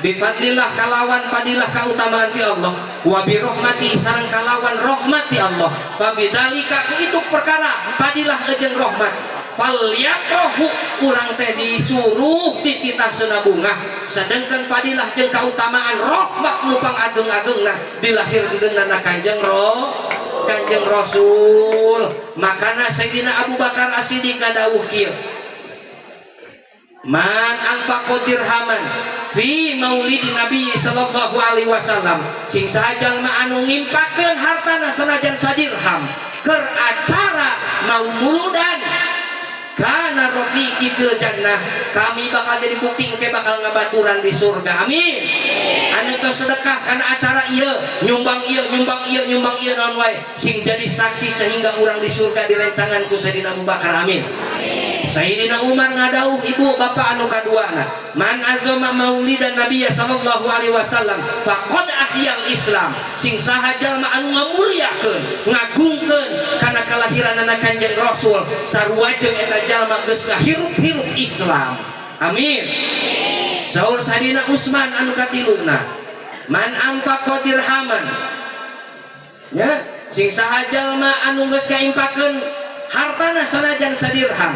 bifadlillah kalawan fadilah kautamaan ti Allah, wa bi rahmatihi sareng kalawan rahmat ti Allah, fa bidzalika ku itu perkara fadilah jeung rahmat, falyafrahu urang teh disuruh dititah bungah, sedangkan fadilah jeung kautamaan rahmat nu pangageng-agengna dilahirkeunna Kanjeng Kanjeng Rasul. Makana Sayyidina Abu Bakar As-Siddiq ngadawuh kieu, "Man anfaqa dirhaman fi maulidi Nabi sallallahu alaihi wasallam," sing saha jalma anu ngimpakeun hartana sanajan sadirham keur acara mau muludan, kana rafiqi fil jannah, kami bakal jadi bukti engke bakal ngabaturan di surga. Amin. Anu tos sedekah kana acara ieu, nyumbang ieu, nyumbang ieu, nyumbang ieu, naon wae, sing jadi saksi sehingga urang di surga direncangan ku Sayyidina Abu Bakar. Amin. Sayyidina Umar ngadawuh, ibu bapak anu kaduana, "Man azama maulidan Nabi sallallahu alaihi wasallam faqad ahyal Islam," sing saha jalma anu ngamuliakeun, ngagungkeun kana kalahiranana Kanjeng Rasul, sarua jeung eta jalma geus ngahirup-hirup Islam. Amin. Saur Sayyidina Utsman anu katiluna, "Man anfaqa dirhaman," ya, sing saha jalma anu geus ngaimpakeun hartana sanajan sadirham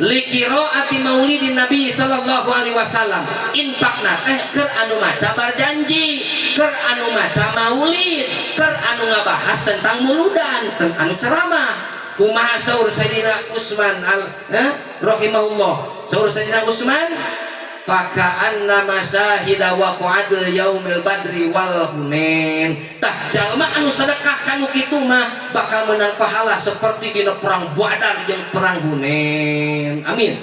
liqiraati maulidin Nabi sallallahu alaihi wasallam, infakna teh keur anu maca barjanji, keur anu maca maulid, keur anu ngabahas tentang muludan, tentang anu ceramah. Kumaha saur Sayyidina Utsman al rahimahullah? Saur Sayyidina Utsman, "Faka'anna masahida waqa'atil yaumil badri wal hunain." Tah, jalma anu sedekah kanu kitu mah bakal menang pahala seperti dina perang Badar jeung perang Hunain. Amin.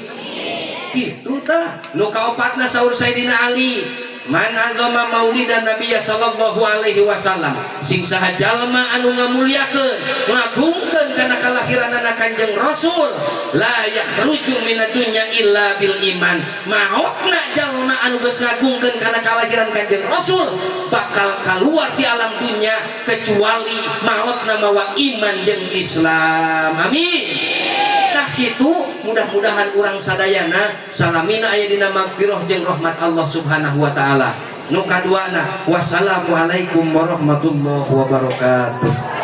Gitu tah. Nu kaopatna, saur Sayyidina Ali, "Man azama maulidan Nabi sallallahu alaihi wasallam," sing saha jalma anu ngamuliakeun, ngagungkeun kana kalahiranana Kanjeng Rasul, la yakhruju minad dunya illa bil iman, maotna jalma anu geus ngagungkeun kana kalahiran Kanjeng Rasul bakal keluar di alam dunya kecuali maotna mawa iman jeung Islam. Amin. Tah kitu, mudah-mudahan urang sadayana salamina aya dina magfirah jeung rahmat Allah Subhanahu wa taala. Nu kaduana, wassalamualaikum warahmatullahi wabarakatuh.